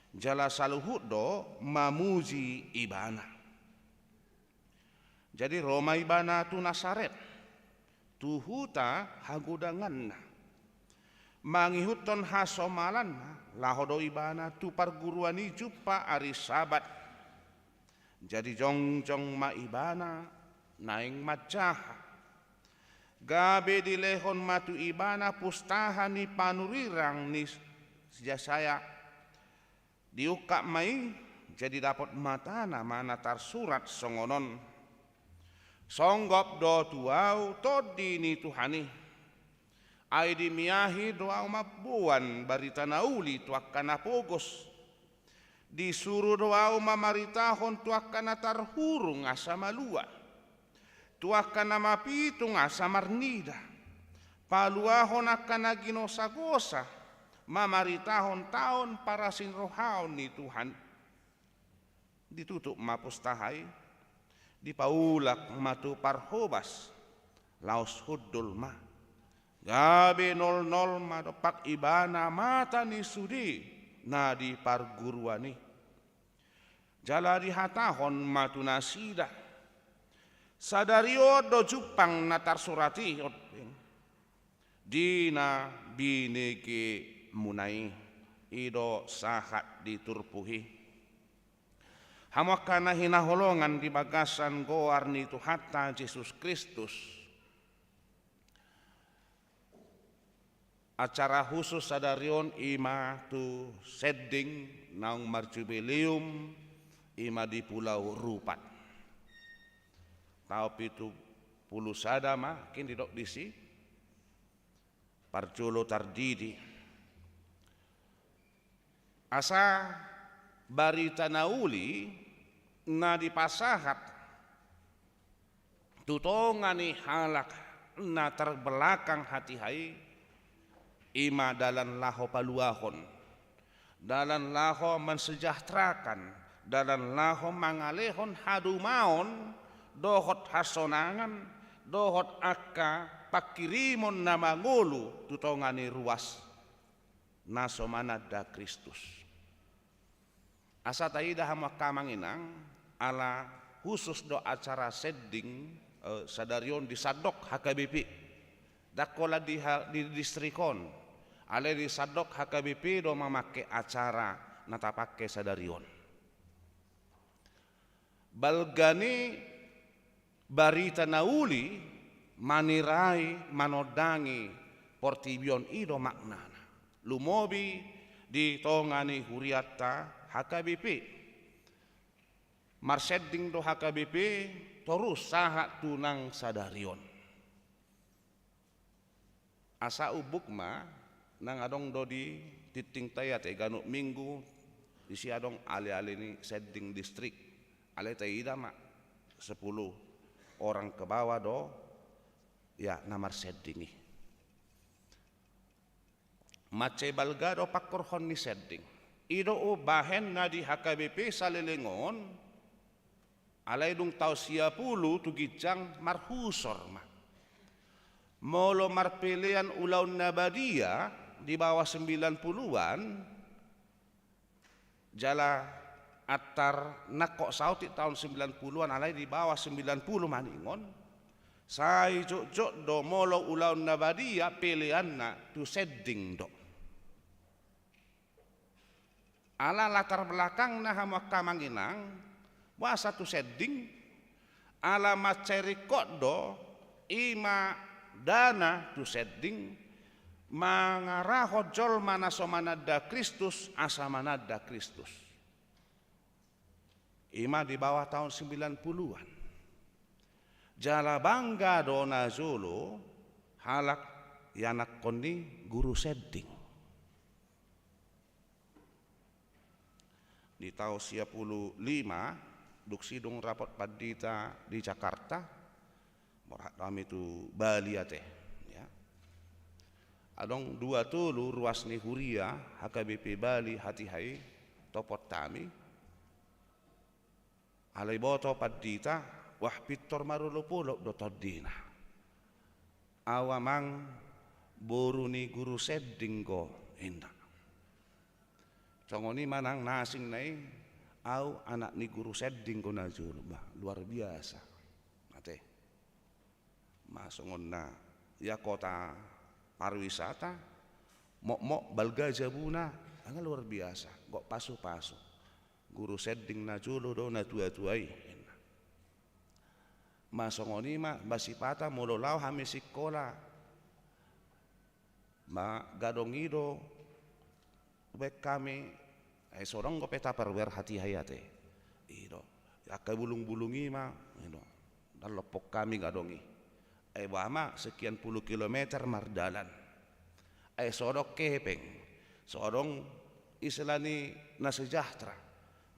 jala saluhut do mamuji Ibana. Jadi ro ma Ibana tu Nasaret, tu huta hagodanganna. Mangihuthon hasomalanna, laho do Ibana tu parguruan i jumpa ari Sabat. Jadi jongjong ma Ibana naeng manjaha. Gabe dilehon ma tu Ibana pustaha ni panurirang ni si Jesaya. Diungkap ma i, jadi dapot matana ma na tarsurat songon on: Songgop do tu ahu tondi ni Tuhan i. Ai dimiahi do ahu mamboan barita na uli tu angka na pogos. Disuru do ahu mamaritahon tu angka na tarhurung asa malua, tu angka na mapitung asa marnida, paluahon angka na ginosagosa, mamaritahon taon parasinirohaon ni Tuhan. Ditutup ma pustaha i, dipaulak ma tu parhobas, laos hundul ma. Gabe nolnol ma dompak Ibana mata ni sude na di parguruan i. Jala dihatahon ma tu nasida: Sadari on do jumpang na tarsurat i otik di na binegemuna i. I do sahat di turpuk i. Hamu angka na hinaholongan di bagasan goar ni Tuhanta Jesus Kristus, acara khusus sadari on i ma tu sending naung marjubileum, i ma di Pulau Rupat. Taon pitu pulu sada ma, kin didok disi, parjolo tardidi. Asa barita na uli na dipasahat tu tonga ni halak na tarbelakang hatiha i, i ma dalan laho paluahon, dalan laho mensejahterakan, dalan laho mangalehon hadumaon dohot hasonangan, dohot angka pangkirimon na mangolu tu tonga ni ruas na so mananda Kristus. Asa taida hamu angka amang inang, ala khusus do acara sending, eh, sadari on di sandok H K B P. Ndang holan di ha-, di distrik on, alai di sandok H K B P do mamangke acara na tapangke sadari on. Balga ni barita na uli manirai manondangi portibi on, i do maknana. Lumobi di tonga ni hurianta H K B P. Marsending do H K B P torus sahat tu nang sadari on. Asa umbuk ma, nang adong do di tingtingta i ate, ganup minggu disi adong aleale ni sending distrik. Alai taida ma, sepuluh orang ke bawah do, ya, na marsending i. Mansai balga do pangkorhon ni sending. I do umbahen na di H K B P saleleng on, alai dung taon sia pulu tu ginjang marhusor ma. Molo marpelean ulaon na badia di bawah sembilan puluhan, jala antar nangkok saotik taon sembilan puluhan, alai di bawah sembilan puluh maningon, sai jotjot do molo ulaon na badia peleanna tu sending do. Ala latar belakangna, hamu angka amang inang, boasa tu sending? Ala mansai ringkot do i ma dana tu sending mangarahon jolma na so mananda Kristus asa mananda Kristus. I ma di bawah taon sembilan puluhan. Jala bangga do najolo halak ianakhon ni guru sending. Di taon sia pulu lima, dung sidung rapot pandita di Jakarta, borhat do hami tu Bali ate, ya. Adong dua tolu ruas ni huria H K B P Bali hatiha i topot hami. Alai boto pandita, wah, pintor marolopolop do tondina. Au amang, boru ni guru sending ho, inna. Songon i ma nang na asing na i, au anak ni guru sending ho najolo. Bah, luar biasa. Ate. Ma songon na ia kota pariwisata, mokmok balga jabuna, nga luar biasa, gok pasupasu. Guru sending najolo do natuatua i, inna. Ma songon i ma, ba sipata molo laho hami sikola, ma gadong i do, baen hami, ai so adong dope Tupperware hatiha i ate. I do. Angka bulungbulung i ma, i do. Ndang lompok hami gadong i. Ai boha ma sekian puluh kilometer mardalan. Ai so adong hepeng. So adong istilah ni na sejahtera.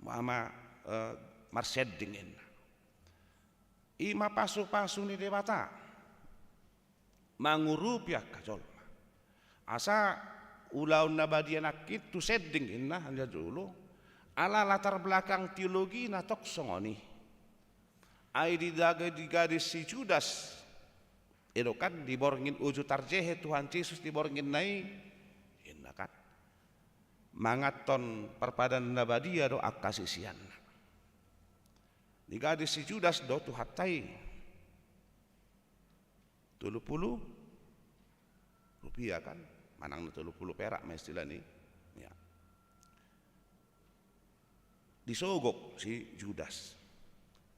Boha ma, eh, marsending, inna. I ma pasupasu ni Debata mangurupi angka jolma. Asa ulaon na badia nangkin tu sending, inna, hanya jolo. Ala latar belakang teologina tong songon i. Ai di daga, di gadis si Judas, i do kan, di borngin uju tarjehe Tuhan Jesus di borngin na i, inna kan. Manganhon parpadanan na badia do angka siseanna. Di gadis si Judas do Tuhanta i. Tolu pulu rupiah kan, manang na tolu pulu perak ma istilah ni. Ya. Disogok si Judas.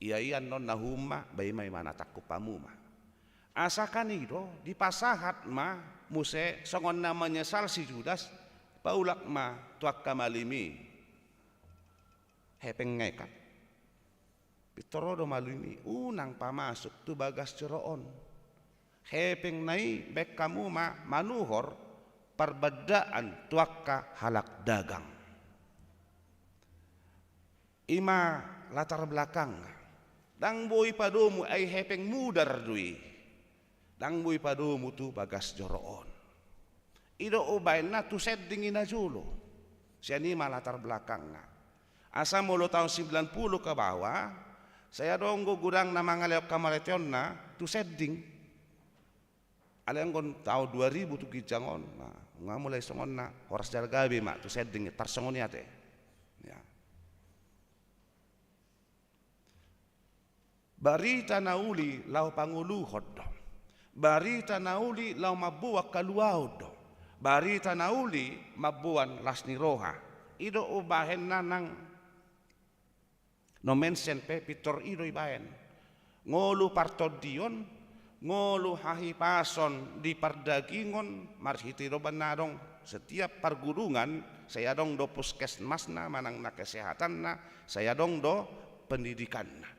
Ia i annon na uhum ma, ba i ma imana tangkup hamu ma. Asa kan i do, dipasahat ma muse songon na menyesal si Judas, paulak ma tu angka malim i. Hepeng nga i kan. Pintor ro do malim i, unang pamasuk tu bagas joro on. Hepeng na i baen hamu ma manuhor parbandaan tu angka halak dagang. I ma latar belakangna. Ndang boi padomu, ai hepeng mudar do i. Ndang boi padomu tu bagas joro on. I do umbahen na tu sending i najolo. Sian i ma latar belakangna. Asa molo taon sembilan puluh ke bawah, sai adong do godang na mangalehon hamateonna tu sending. Alai anggo taon dua ribu tu ginjang on, nah, nga mulai songon na horas jala gabe ma tu sending, tarsongon i ate. Ya. Barita na uli laho pangoluhon do. Barita na uli laho mamboan haluaon do. Barita na uli mamboan las ni roha. I do umbahen na nang nomen sen pe pintor i do ibahen. Ngolu partondion, ngolu hahipason di pardagingon, marhite do umbahen na adong setiap pargulungan, sai adong do puskesmasna, manang na kesehatanna, sai adong do pendidikanna.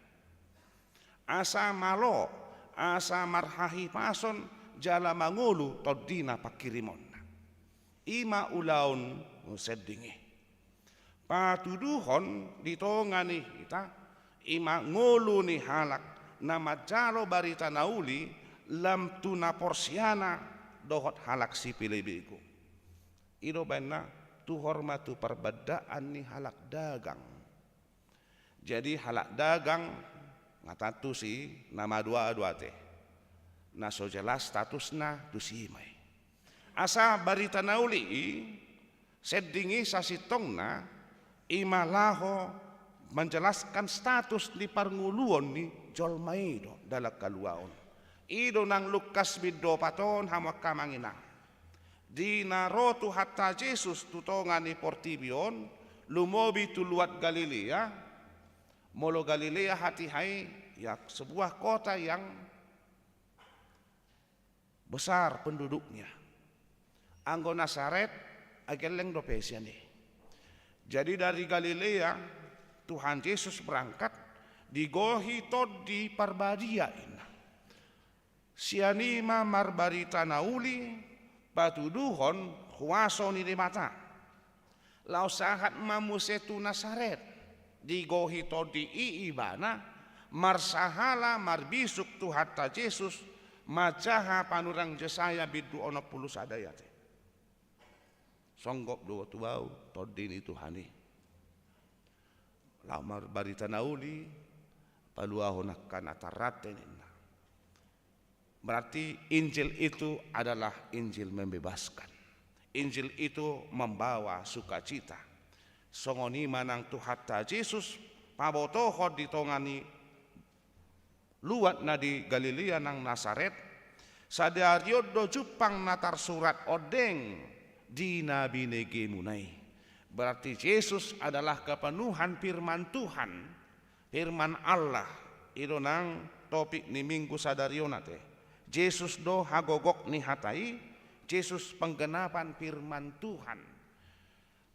Asa malo, asa marhahipason jala mangolu tondina pangkirimonna. I ma ulaon sending i. Patuduhon di tonga ni hita, i ma ngolu ni halak na manjalo barita na uli, lam tu na porseana dohot halak sipelebegu. I do umbahen na tuhor ma tu parbandaan ni halak dagang. Jadi halak dagang, nga tantu si na madua do ate. Na so jelas statusna tusi ma i. Asa barita na uli i, sending i sasintongna, i ma laho manjelaskan status ni parngoluon ni jolma i do dalan haluaon. I do nang Lukas bindopat on hamu angka amang inang. Di na ro Tuhanta Jesus tu tonga ni portibi on, Lumobi tu luat Galilea, molo Galilea hatiha i, ya, sebuah kota yang besar penduduknya. Anggo Nasaret, ai gelleng dope sian i. Jadi dari Galilea, Tuhan Yesus berangkat, digohi Tondi Parbadia inna. Sian i ma marbarita na uli, patuduhon huaso ni Debata. Laos sahat ma muse tu Nasaret, digohi Tondi i ibana, marsahala marbisuk Tuhanta Jesus, manjaha panurirang Jesaya bindu onom pulu sada i ate. Songgop do tu ahu Tondi ni Tuhan i. Laho marbarita na uli, paluahon angka na tarrante ninna. Berarti Injil itu adalah Injil membebaskan. Injil itu membawa sukacita. Songon i ma nang Tuhanta Jesus pabotohon di tonga ni luat na di Galilea nang Nasaret, sadari on do jumpang na tarsurat ondeng di na binegemuna i. Berarti Jesus adalah kepenuhan firman Tuhan, firman Allah. I do nang topik ni Minggu sadari on ate. Jesus do hagogok ni hata i, Jesus penggenapan firman Tuhan.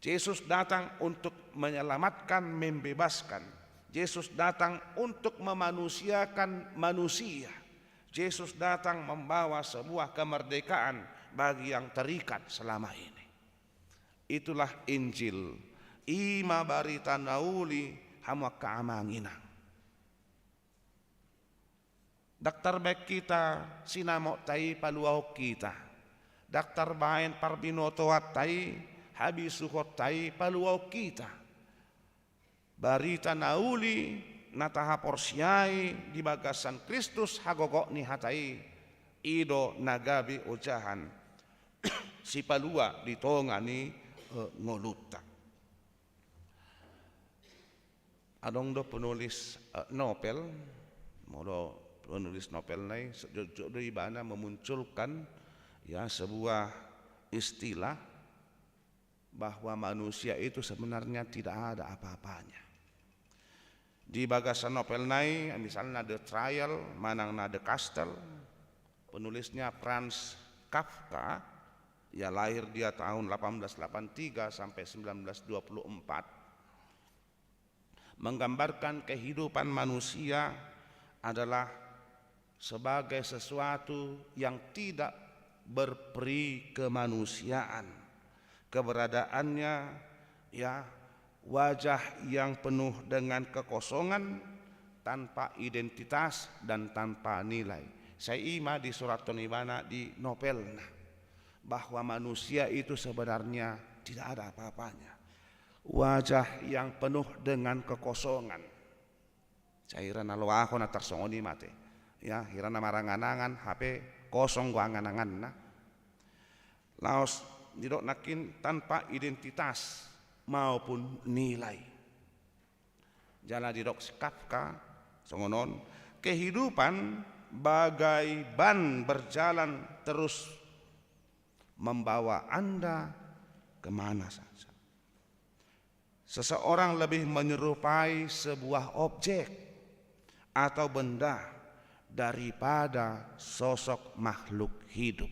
Jesus datang untuk menyelamatkan, membebaskan. Jesus datang untuk memanusiakan manusia. Jesus datang membawa sebuah kemerdekaan bagi yang terikat selama ini. Itulah Injil. I ma barita na uli, hamu angka amang inang. Ndang tarbaen hita sinamota i paluahon hita. Ndang tarbaen parbinotoanta i, habisuhonta i paluahon hita. Barita na uli na tahaporseai di bagasan Kristus hagogok ni hata i, i do na gabe ojahan sipalua di tonga ni, eh, ngolunta. Adong do penulis, eh, novel, molo penulis novel na i, jotjot do ibana memunculkan, ya, sebuah istilah bahwa manusia itu sebenarnya tidak ada apa-apanya. Di bagasan novel na i, misalna The Trial manang na The Castle, penulisnya Franz Kafka, ya, lahir dia tahun delapan belas delapan tiga sampai sembilan belas dua puluh empat, menggambarkan kehidupan manusia adalah sebagai sesuatu yang tidak berperi kemanusiaan. Keberadaannya, ya, wajah yang penuh dengan kekosongan, tanpa identitas dan tanpa nilai. Sai i ma disurathon ibana di novelna, bahwa manusia itu sebenarnya tidak ada apa-apanya. Wajah yang penuh dengan kekosongan. Sai hira na loahon na tarsongon i ma ate. Ya, hira na marangan-angan, hape kosong do angan-anganna. Laos didok nangkin tanpa identitas maupun nilai. Jala didok si Kafka songon on, kehidupan bagai ban berjalan terus membawa Anda kemana saja. Seseorang lebih menyerupai sebuah objek atau benda daripada sosok makhluk hidup.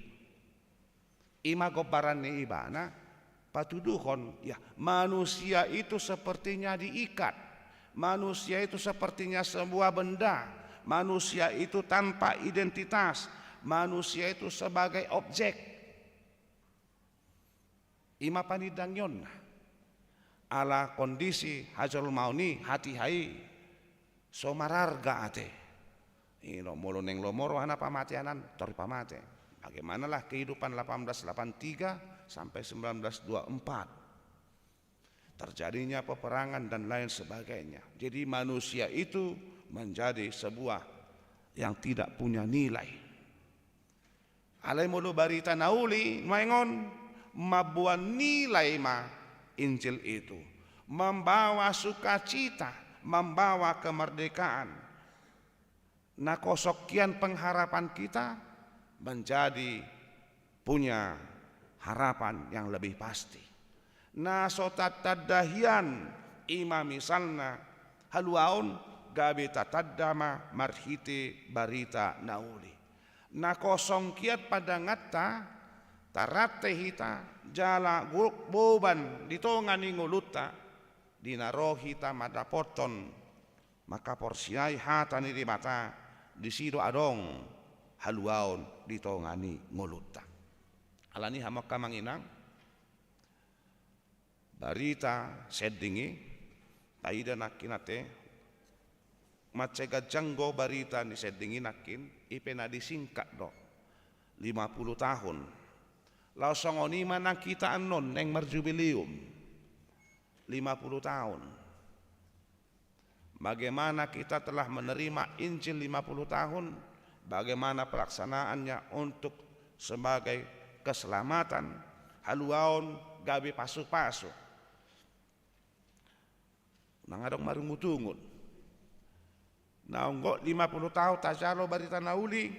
I ma gombaran ni ibana, patuduhon, ya, manusia itu sepertinya diikat, manusia itu sepertinya sebuah benda, manusia itu tanpa identitas, manusia itu sebagai objek. I ma panindangionna. Ala kondisi hajolmaon i hatiha i so mararga ate. I do, molo naeng lomo rohana pamatean an, tor pamate. Bagaimanalah kehidupan delapan belas delapan tiga sampai sembilan belas dua empat. Terjadinya peperangan dan lain sebagainya. Jadi manusia itu menjadi sebuah yang tidak punya nilai. Alai molo barita na uli nuaeng on, mamboan nilai ma Injil itu, membawa sukacita, membawa kemerdekaan. Na kosong hian pengharapan kita menjadi punya harapan yang lebih pasti. na so tatanda hian, i ma misalna haluaon, gabe tatanda ma marhite barita na uli. Na kosong hian pandanganta, tarrante hita jala gok boban di tonga ni ngolunta, di na ro hita mandapothon mangkaporseai hata ni Debata, disi do adong haluaon di tonga ni ngolunta. Alani i hamu angka amang inang, barita sending i, taida nangkin ate, mansai ganjang do barita ni sending i nangkin, i pe na disingkat do, lima puluh tahun. Laos songon i ma nang hita annon naeng marjubileum, lima puluh tahun. Bagaimana kita telah menerima Injil lima puluh tahun, bagaimana pelaksanaannya untuk sebagai keselamatan, haluaon gabe pasupasu. Nang adong marungutungut. Naung gok lima puluh tahun tajalo barita na uli,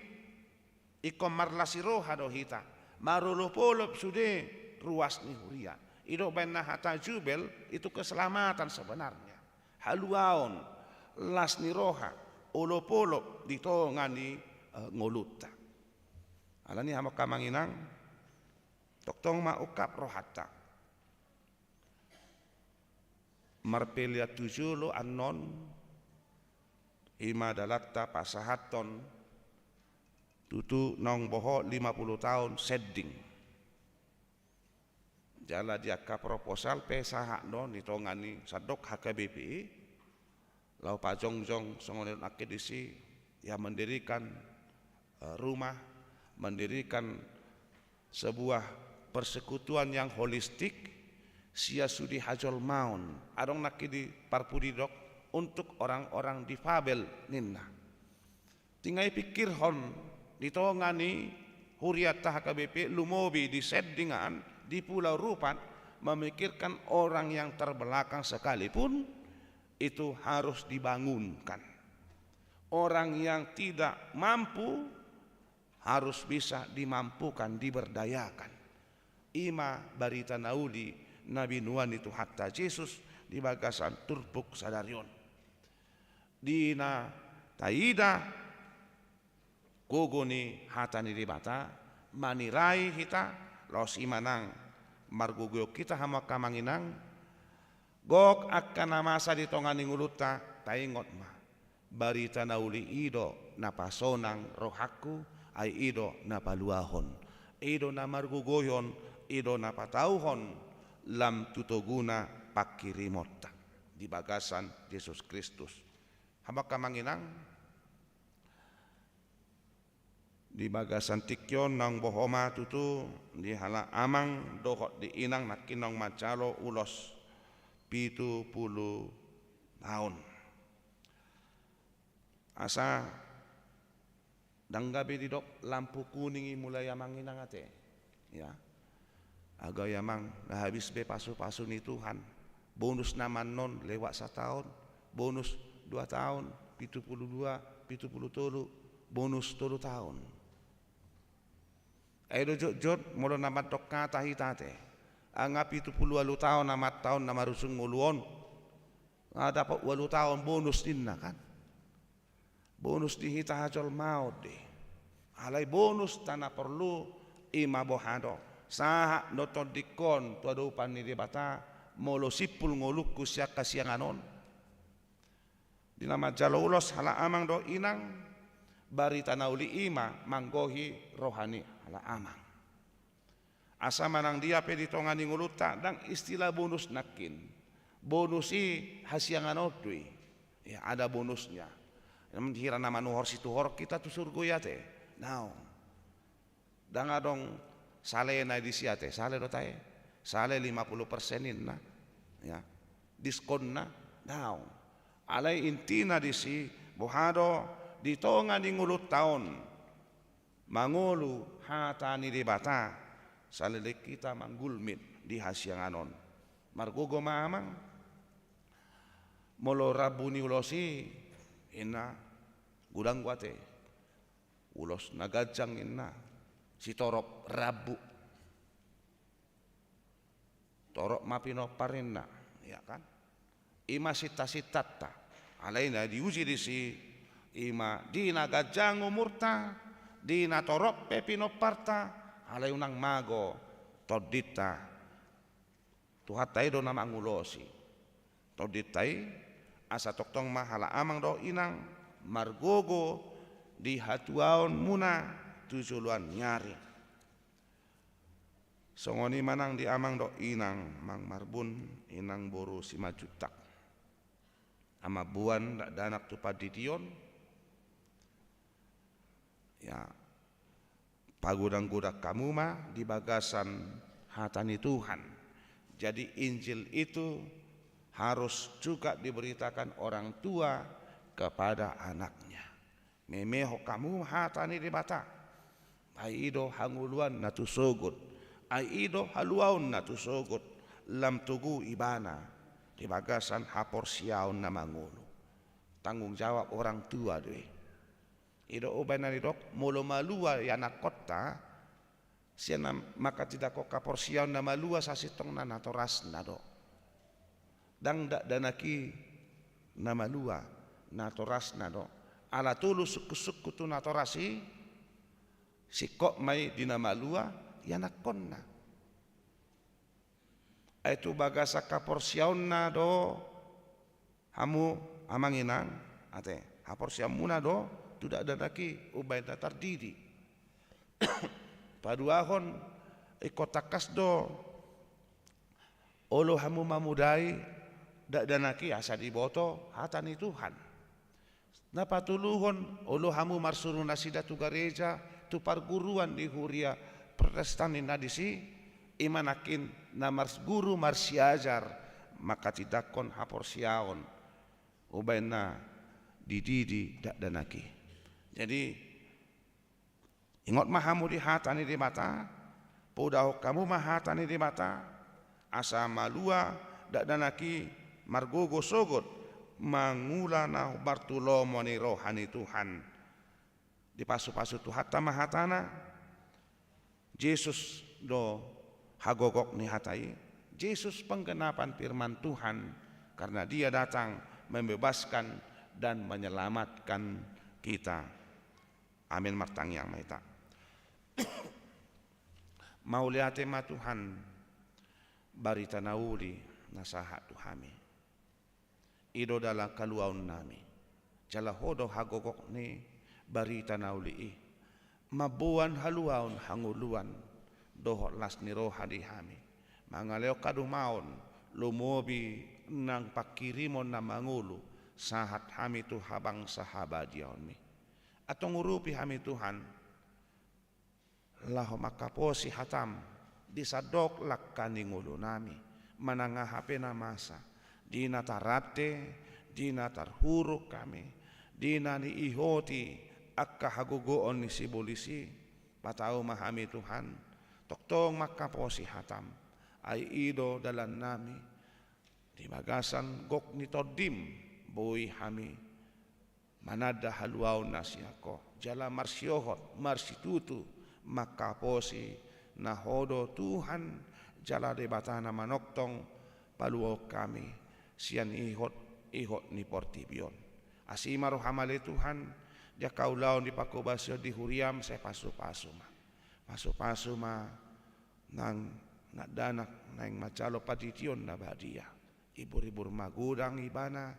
ingkon marlas ni roha do hita, marolopolop sude ruas ni huria. I do umbahen na hata jubel itu keselamatan sebenarnya. Haluaon, las ni roha, olopolop di tonga ni, eh, ngolunta. Alani i hamu angka amang inang, tongtong ma ungkap rohanta. Marpelean tu jolo annon, i ma dalanta pasahathon tutu naung bohot lima puluh tahun sending. Jala di angka proposal pe sahat do di tonga ni sandok H K B P I, laho pajongjong songon na didok nangkin disi, ya, mendirikan, eh, rumah, mendirikan sebuah persekutuan yang holistik, sian sude hajolmaon. Adong nangkin di parpudi didok untuk orang-orang difabel ninna. Tinggal pikirhon di tonga ni hurianta H K B P I, lumobi di sending an, di Pulau Rupat, memikirkan orang yang terbelakang sekalipun itu harus dibangunkan. Orang yang tidak mampu harus bisa dimampukan, diberdayakan. I ma barita na uli na binoan ni Tuhanta Jesus di bagasan turpuk sadari on. Di na taida gogo ni hata ni Debata, manirai hita, laos i ma nang margogoion hita hamu angka amang inang, gok angka na masa di tonga ni ngolunta, taingot ma, barita na uli i do na pasonang rohangku, ai i do na paluahon, i do na margogoihon, i do na patauhon lam tu toguna panghirimonta di bagasan Jesus Kristus. Hamu angka amang inang, di bagasan tingki on naung boha ma tutu di halak amang dohot di inang nangkin naung manjalo ulos pitu pulu taon. Asa ndang gabe didok lampu kuning i mulai amang inang ate. Ya. Agai amang, nga habis be pasu-pasu ni Tuhan. Bonus nama annon lewat sataon, bonus dua taon, pitu pulu dua, pitu pulu tolu, bonus tolu taon. Ai do jotjot molo na mandok hata hita ate. Nga pitu pulu ualu taon amanta on na marusung ngolu on, nga dapot ualu taon bonus ninna kan. Bonus di hita hajolmaon do i. Alai bonusta na porlu i ma boha do? Sahat do tondingkon tu adopan ni Debata molo simpul ngolungku sian hasiangan on. Di na manjalo ulos halak amang dohot inang, barita na uli i ma manggohi roha ni halak amang. Asa manang dia pe di tonga ni ngolunta, ndang istilah bonus nangkin. Bonus i hasiangan on do i. Ya, ada bonusnya. Namun hira na manuhor situhor hita tu surgo i ate. Naung. Ndang adong salena disi ate, sale do tahe. Sale lima puluh persen ninna. Ya. Diskonna, naung. Alai intina disi, boha do di tonga ni ngolunta on mangolu hata ni Debata, saleleng hita manggulmit di hasiangan on. Margogo ma amang, molo rambu ni ulos i, inna, godang do ate. Ulos na ganjang inna, sitorop rambu. torop ma pinompar ninna, ya kan? I ma sinta-sintanta. Alai na diuji disi, i ma di na ganjang umurta, di na torop pe pinomparta, alai unang mago tondinta. Tuhanta i do na mangulosi tondinta i, asa tongtong ma halak amang dohot inang margogo di hatuaonmuna tu joloan ni ari. Songon i ma nang di amang dohot inang, Amang Marbun, Inang boru Simanjuntak. Amang boan dakdanak tu pandidion, ya, pagodang-godang hamu ma di bagasan hata ni Tuhan. Jadi Injil itu harus juga diberitakan orang tua kepada anaknya. Memehon hamu hata ni Debata. Ai i do hangoluanna tu sogot. Ai i do haluaonna tu sogot. Lam togu ibana di bagasan haporseaon na mangolu. Tanggung jawab orang tua do i. I do umbahen na nidok, molo malua ianakkonta, sian na manghatindanghon haporseaon na malua sasintongna natorasna do. Ndang dakdanak i na malua, natorasna do. Ala tolu sungkun-sungkun tu natoras i, singkop ma i di na malua ianakkonna. Ai tu bagasan haporseaonna do hamu amang inang, ate, haporseaonmuna do tu dakdanak i umbahen na tardidi. Paduahon, ingkon tangkas do olo hamu mamodai dakdanak i asa diboto hata ni Tuhan. Na patoluhon, olo hamu marsuru nasida tu gareja, tu parguruan ni huria Protestan ninna disi, i ma nangkin na marsguru marsiajar manghatindanghon haporseaon umbahen na dididi dakdanak i. Jadi, ingot ma hamu di hata ni Debata, podahon hamu ma hata ni Debata, asa malua dakdanak i margogo sogot mangula na hombar tu lomo ni roha ni Tuhan. Dipasu-pasu Tuhanta ma hatana, Jesus do hagogok ni hata i, Jesus penggenapan firman Tuhan, karena Dia datang membebaskan dan menyelamatkan kita. Amin. Martangiang ma hita. Mauliate ma Tuhan, barita na uli na sahat tu hami. I do dalan haluaonnami. Jala Ho do hagogok ni barita na uli i. Mamboan haluaon, hangoluan dohot las ni roha di hami. Mangalehon haluaon, lumobi nang panghirimon na mangolu, sahat hami tu habangsa habadiaonmi. Antong urupi hami Tuhan, laho manghaposi hatam di sandok langka ni ngolunami, manang aha pe na masa, di na tarate, di na tarhurung hami, di na niihoti angka hagogoon ni sibolis i, patau ma hami Tuhan, tongtong manghaposi hatam, ai i do dalannami, di bagasan gok ni tondim, boi hami mananda haluaon na sian Ho, jala marsiohot, marsitutu, manghaposi na Ho do Tuhan, jala Debata na manongtong, paluahon hami sian ihot-ihot ni portibi on. Asi ma roham ale Tuhan, di angka ulaon di panghobasion di huriam, sai pasu-pasu ma. Pasu-pasu ma nang dakdanak naeng manjalo pandidion na badia. Ibur-ibur magodang ibana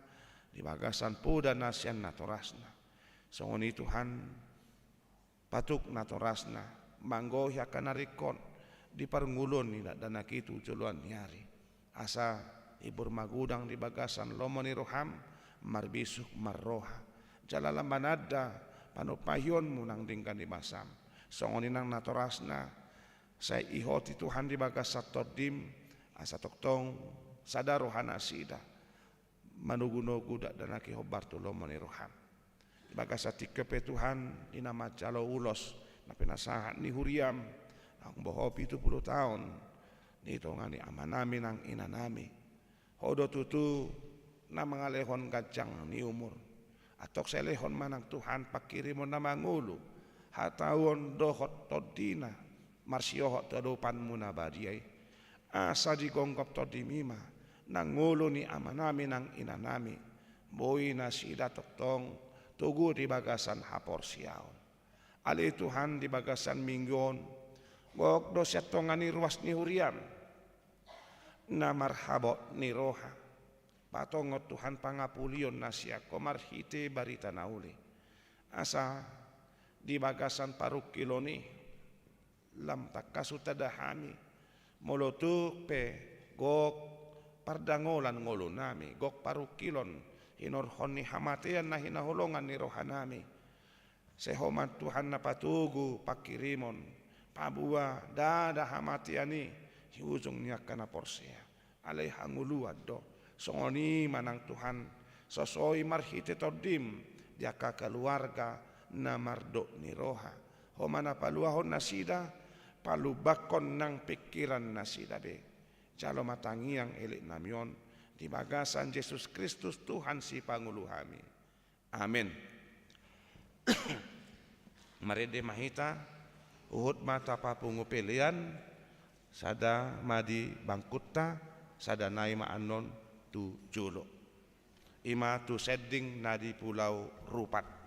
di bagasan poda na sian natorasna. Songon i Tuhan, patuk natorasna manggohi angka na ringkot di parngoluon ni dakdanak i tu joloan ni ari. Asa ibur magodang di bagasan lomo ni roham, marbisuk marroha. Jala lam mananda panumpahionmu nang denggan ni basam. Songon i nang natorasna, sai ihoti Tuhan di bagasan tondim, asa tongtong sada roha nasida manogu-nogu dakdanak i hombar tu lomo ni roham. Di bagasan tingki on pe Tuhan, di na manjalo ulos na pinasahat ni huriam, naung bohal pitu pulu taon, di tonga ni amanami nang inanami. Ho do tutu na mangalehon ganjang ni umur. Antong sai lehon ma nang Tuhan panghirimon na mangolu, hataon dohot tondina, marsiohot tu adopanmu na badia i. Asa digonggom Tondim i ma nang ngolu ni amanami nang inanami, boi nasida tongtong togu di bagasan haporseaon. Ale Tuhan, di bagasan Minggu on, gok do sian tonga ni ruas ni huriaM na marhabot ni roha. Patongon Tuhan pangapulion na sian Ho marhite barita na uli. Asa di bagasan parungkilon i, lam tangkas hutada hami, molo tung pe gok pardangolan ngolunami, gok parungkilon, hinorhon ni hamatean na hinaholongan ni rohanami. Sai Ho ma Tuhan na patogu pangkirimon, paboa ndada hamatean i di ujung ni angka na porsea. Alai hangoluan do. Songon i ma nang Tuhan, sosoi marhite TondiM di angka keluarga na mardok ni roha. Ho ma na paluahon nasida, palumbangkon nang pingkiran nasida be. Jalo ma tangiang eleknami on di bagasan Jesus Kristus Tuhan Sipangolu hami. Amen. Marende ma hita, huhut ma tapapungu pelean, sada ma di bangkunta, sada nai ma annon tu jolo. I ma tu sending na di Pulau Rupat.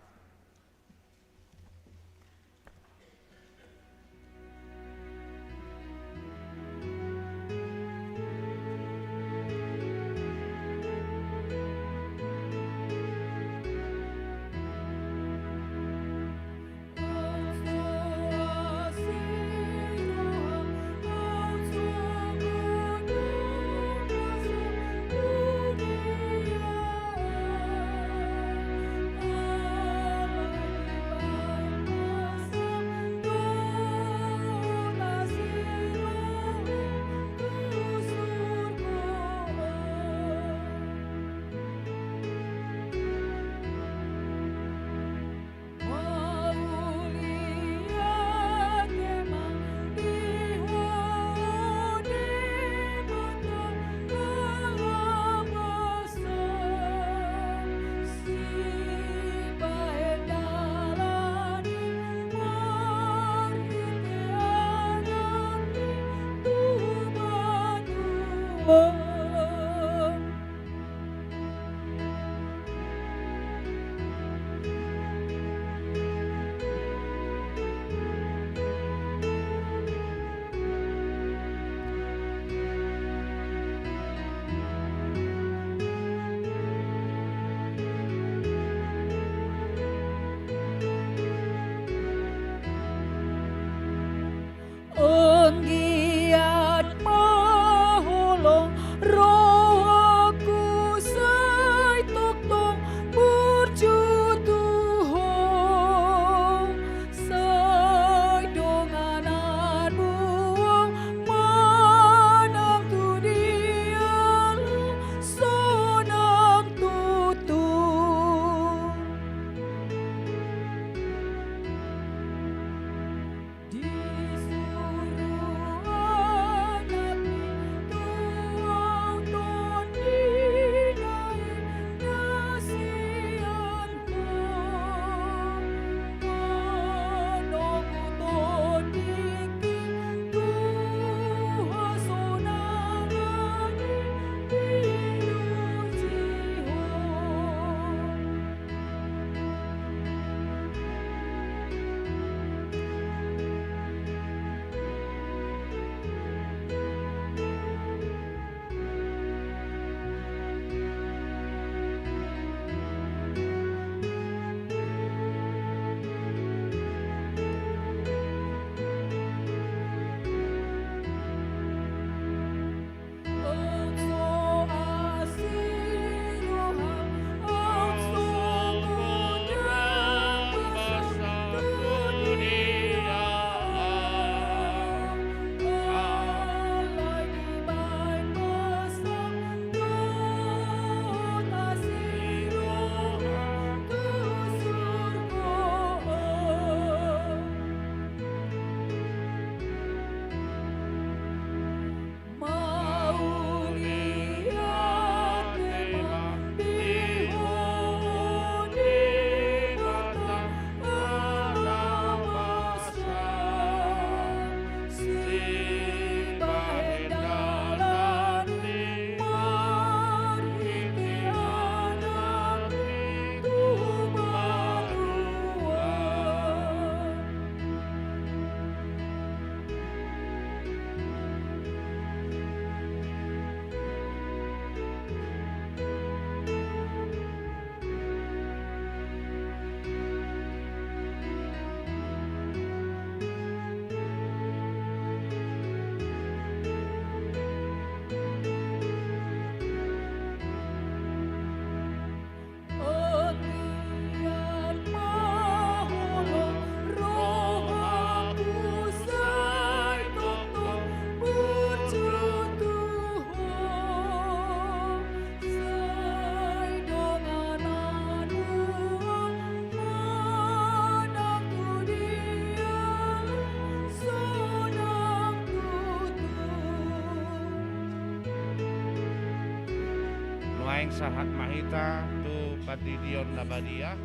Sahat ma hita tu Pandidion na Badia.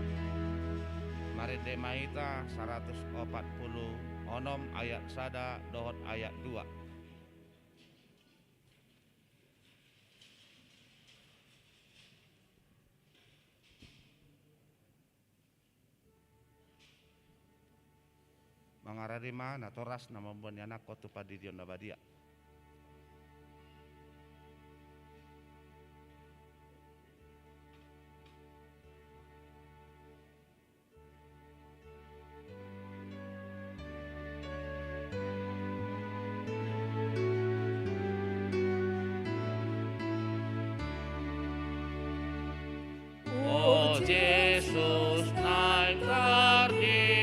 Marende ma hita saratus opat pulu onom ayat sada dohot ayat dua. Mangarade ma natoras na mamboan ni anakkon tu Pandidion na Badia. O Jesus, naeng tardidi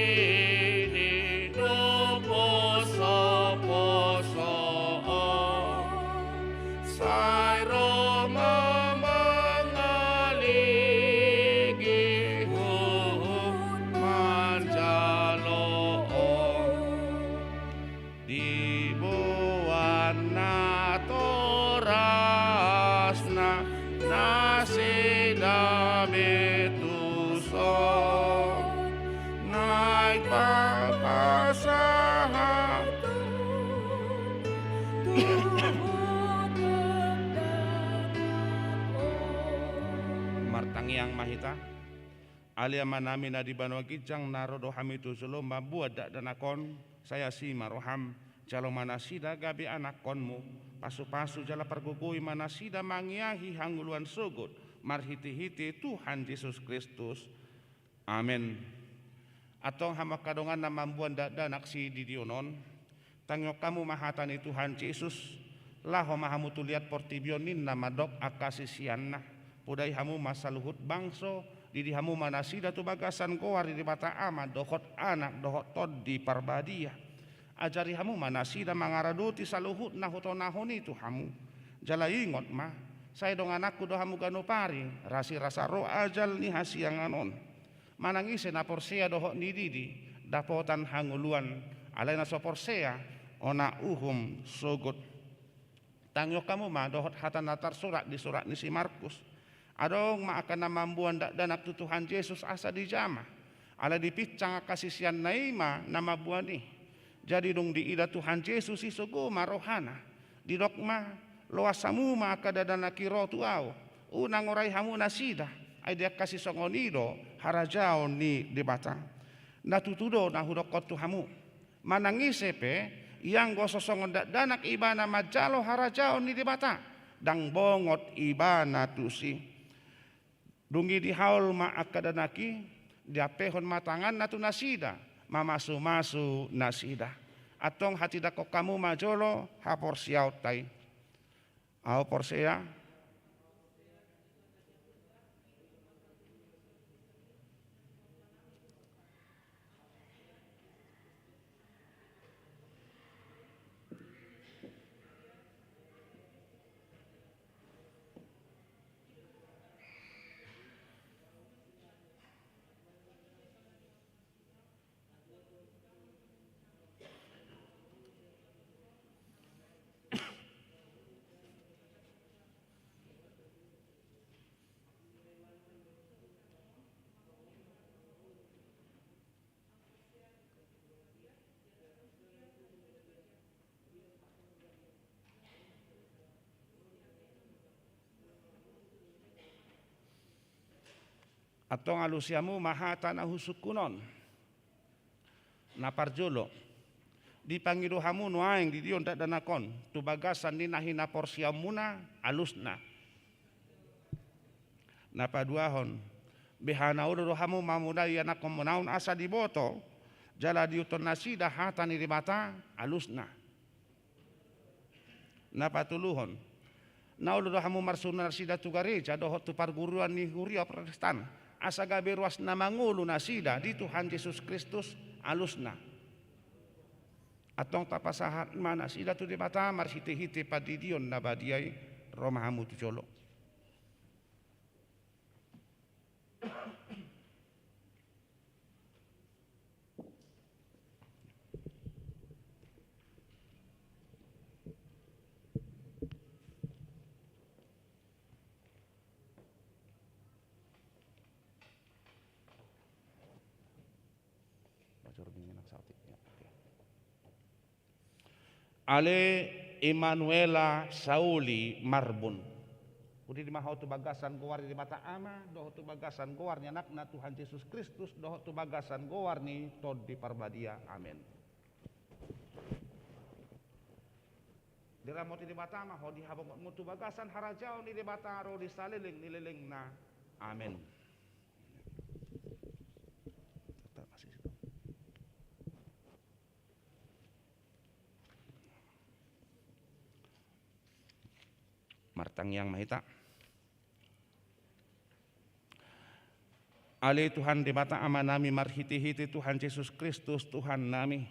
do posoposoon, sai ro ma mangaligi huhut manjalo on. Diboan natorasna nasida be tuson, naeng papasahat. Martangiang ma hita. Ale Amanami na di banua ginjang, na ro do hami tu jolo mamboan dakdanak on, sai asi ma roham, jalo ma nasida gabe anakkonmu, pasupasu jala pargogoi ma nasida mangiahi hangoluan sogot, marhitehite Tuhan Jesus Kristus. Amen. Antong hamu angka dongan na mamboan dakdanak sididion on, tangihon hamu ma hata ni Tuhan Jesus, laho ma hamu tu liat portibi on ninna mandok angka siseanna. Podai hamu ma saluhut bangso, didi hamu ma nasida tu bagasan goar ni Debata Ama dohot Anak dohot Tondi Parbadia. Ajari hamu ma nasida mangaradoti saluhut na hutonahon i tu hamu. Jala ingot ma, sai dongananku do hamu ganup ari, rasirasa ro ajal ni hasiangan on. Manang ise na porsea dohot nididi, dapotan hangoluan, alai na so porsea, ona uhum sogot. Tangihon hamu ma dohot hata na tarsurat di surat ni si Markus. Adong ma angka na mamboan dakdanak tu Tuhan Jesus asa dijama. Alai dipinsang angka siseanna i ma na mamboan i. Jadi dung diida Tuhan Jesus i sogo ma rohana. Didok ma, loas hamu ma angka dakdanak i ro tu ahu. Unang orai hamu nasida, ai di angka sisongon i do harajaon ni Debata. Na tutu do na hudokkon tu hamu. Manang ise pe, ianggo so songon dakdanak ibana manjalo harajaon ni Debata, ndang bongot ibana tusi. Dung i dihaol ma angka dakdanak i, diampehon ma tanganna tu nasida, mamasumasu nasida. Antong hatindangkon hamu ma jolo haporseaonta i. Ahu porsea. Antong alusi hamu ma hata na husungkun on. Na parjolo, dipangido hamu nuaeng didion dakdanak on tu bagasan ni na hinaporseaonmuna alusna. Na paduahon, beha na olo do hamu mamodai anakkonmuna on asa diboto jala diihuthon nasida hata ni Debata alusna. Na patoluhon, na olo do hamu marsuru nasida tu gareja dohot tu parguruan ni huria Protestan, asa gabe ruas na mangolu nasida di Tuhan Jesus Kristus alusna. Antong tapasahat ma nasida tu Debata marhitehite Pandidion na Badia i. Ro ma hamu tu jolo. Suruh dingin, saotik. Ya, oke. Ale Emanuela Sauli Marbun. Uli ma ho tu bagasan goar ni Debata Ama, dohot tu bagasan goar ni Anakna Tuhan Jesus Kristus, dohot tu bagasan goar ni Tondi Parbadia. Amen. Diramoti Debata ma ho di habongotmu tu bagasan harajaon ni Debata ro di saleleng ni lelengna. Amen. Martangiang ma hita. Ale Tuhan Debata Amanami, marhitehite Tuhan Jesus Kristus Tuhannami,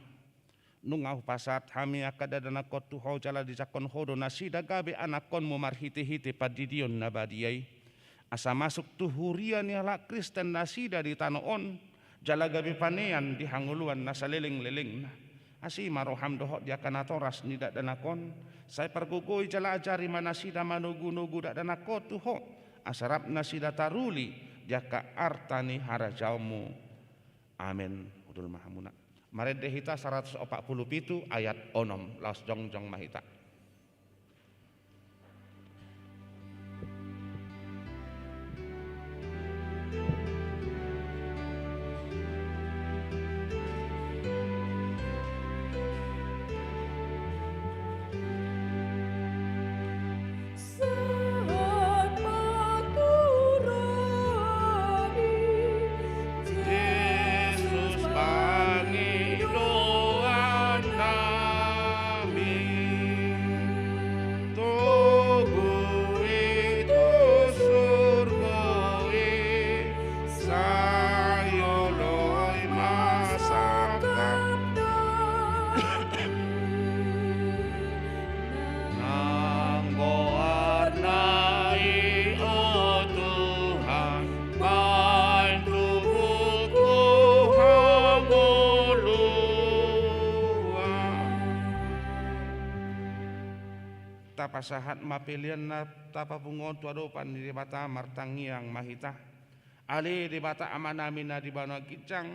nunga hupasahat hami angka dakdanakhon tu Ho jala dijangkon Ho do nasida gabe anakhonmu marhitehite pandidion na badia i, asa masuk tu huria ni halak Kristen nasida di tano on, jala gabe panean di hangoluan na saleleng-lelengna. Asi ma roham dohot di angka natoras ni dakdanak on, sai pargogoi jala ajari ma nasida manogu-nogu dakdanak on tu Ho, asa rap nasida taruli di angka arta ni harajaonmu. Amen. Hundul ma hamuna. Marende hita saratus opat pulu pitu ayat onom, laos jongjong ma hita. Jesus pangidoan nami, togu i tu surgo i, sai oloi ma sangkapta. Nang goarna i, o Tuhan, baen tubuhku hangoluan. Tapasahat ma pelean na tapapungu on tu adopan ni Debata, martangiang ma hita. Ale Debata Amanami na di banua ginjang,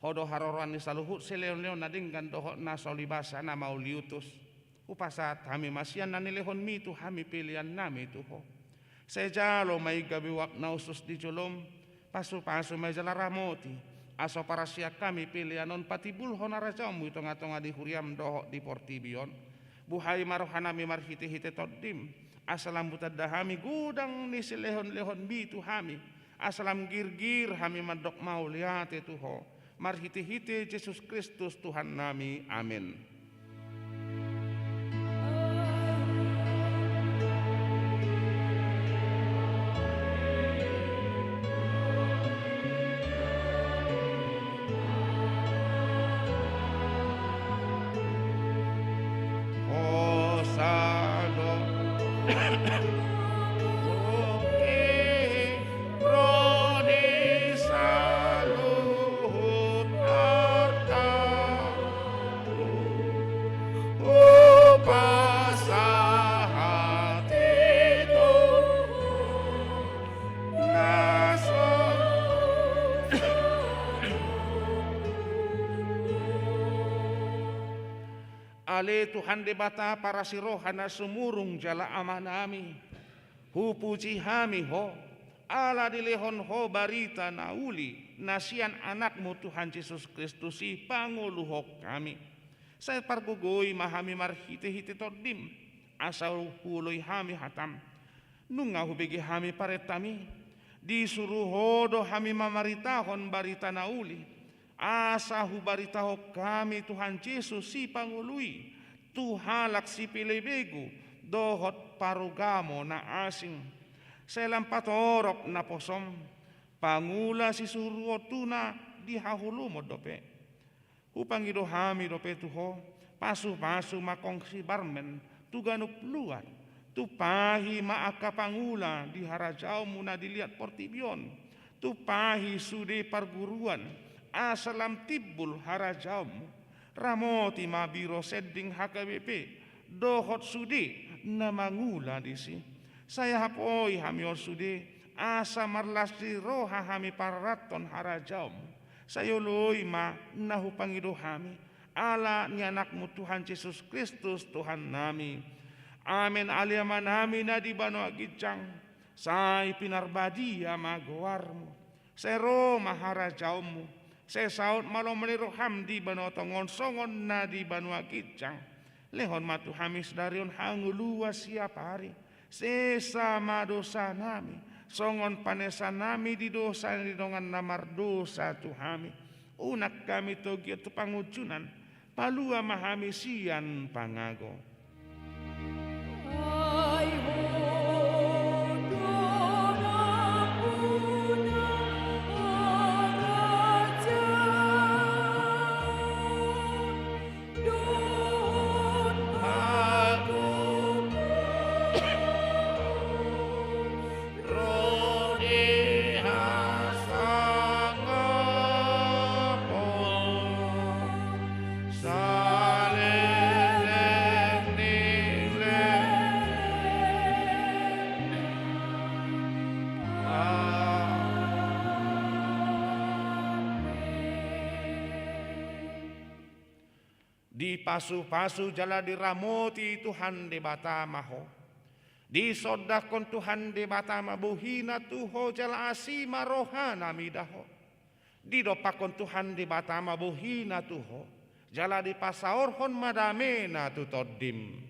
Ho do haroroan ni saluhut silehon-lehon na denggan dohot na so libasa na mauliutus. Hupasahat hami ma sian na nilehonmi tu hami pelean nami tu Ho. Sai jalo ma i gabe uap na usus di jolom, pasu-pasu ma i jala ramoti, asa huparsiap hami pelean on patimbulhon harajaonmu di tonga-tonga ni huriam dohot di portibi on. Buhai ma rohanami marhite-hite Tondim, asa lam hutanda hami godang ni silehon-lehonmi tu hami, asa lam girgir hami mandok mauliate tu Ho, marhite-hite Jesus Kristus Tuhannami. Amen. Hosana. Ro di saluhut arta, hupasahat i tu Ho na so. Ale Tuhan Debata parasi roha na sumurung jala Amanami, hupuji hami Ho, ala dilehon Ho barita na uli na sian Anakmu Tuhan Jesus Kristus i pangoluhon hami. Sai pargogoi ma hami marhite-hite Tondim, asa huoloi hami hatam. Nunga hubege hami parentami, disuru Ho do hami mamaritahon barita na uli, asa hubaritahon hami Tuhan Jesus Sipangolu i tu halak sipelebegu dohot parugamo na asing. Sai lam patorop naposom, pangula sisuruontuna di haholomon dope. Hupangido hami dope tu Ho, pasu-pasu ma kongsi barmen tu ganup luat, tumpahi ma angka pangula di harajaonmu na di liat portibi on, tumpahi sude parguruan, asa lam timbul harajaonmu. Ramoti ma biro sending H K B P dohot sude na mangula disi. Sai hapoi hami on sude, asa marlas ni roha hami pararathon harajaonmu. Sai oloi ma na hupangido hami, ala ni Anakmu Tuhan Jesus Kristus Tuhannami. Amen. Ale Amanami na di banua ginjang, sai pinarbadia ma goarmu. Sai ro ma harajaonmu. Sai saut ma lomo ni roham di banua tonga on songon na di banua ginjang. Lehon ma tu hami sadari on hangoluan siapari. Sesa ma dosanami, songon panesanami di dosa ni dongan na mardosa tu hami. Unang hami togihon tu pangunjunan, palua ma hami sian pangago. Dipasupasu jala diramoti Tuhan Debata ma ho. Disondangkon Tuhan Debata ma bohina tu ho jala asi ma rohana mida ho. Didompakkon Tuhan Debata ma bohina tu ho, jala dipasaorhon ma damena tu tondim.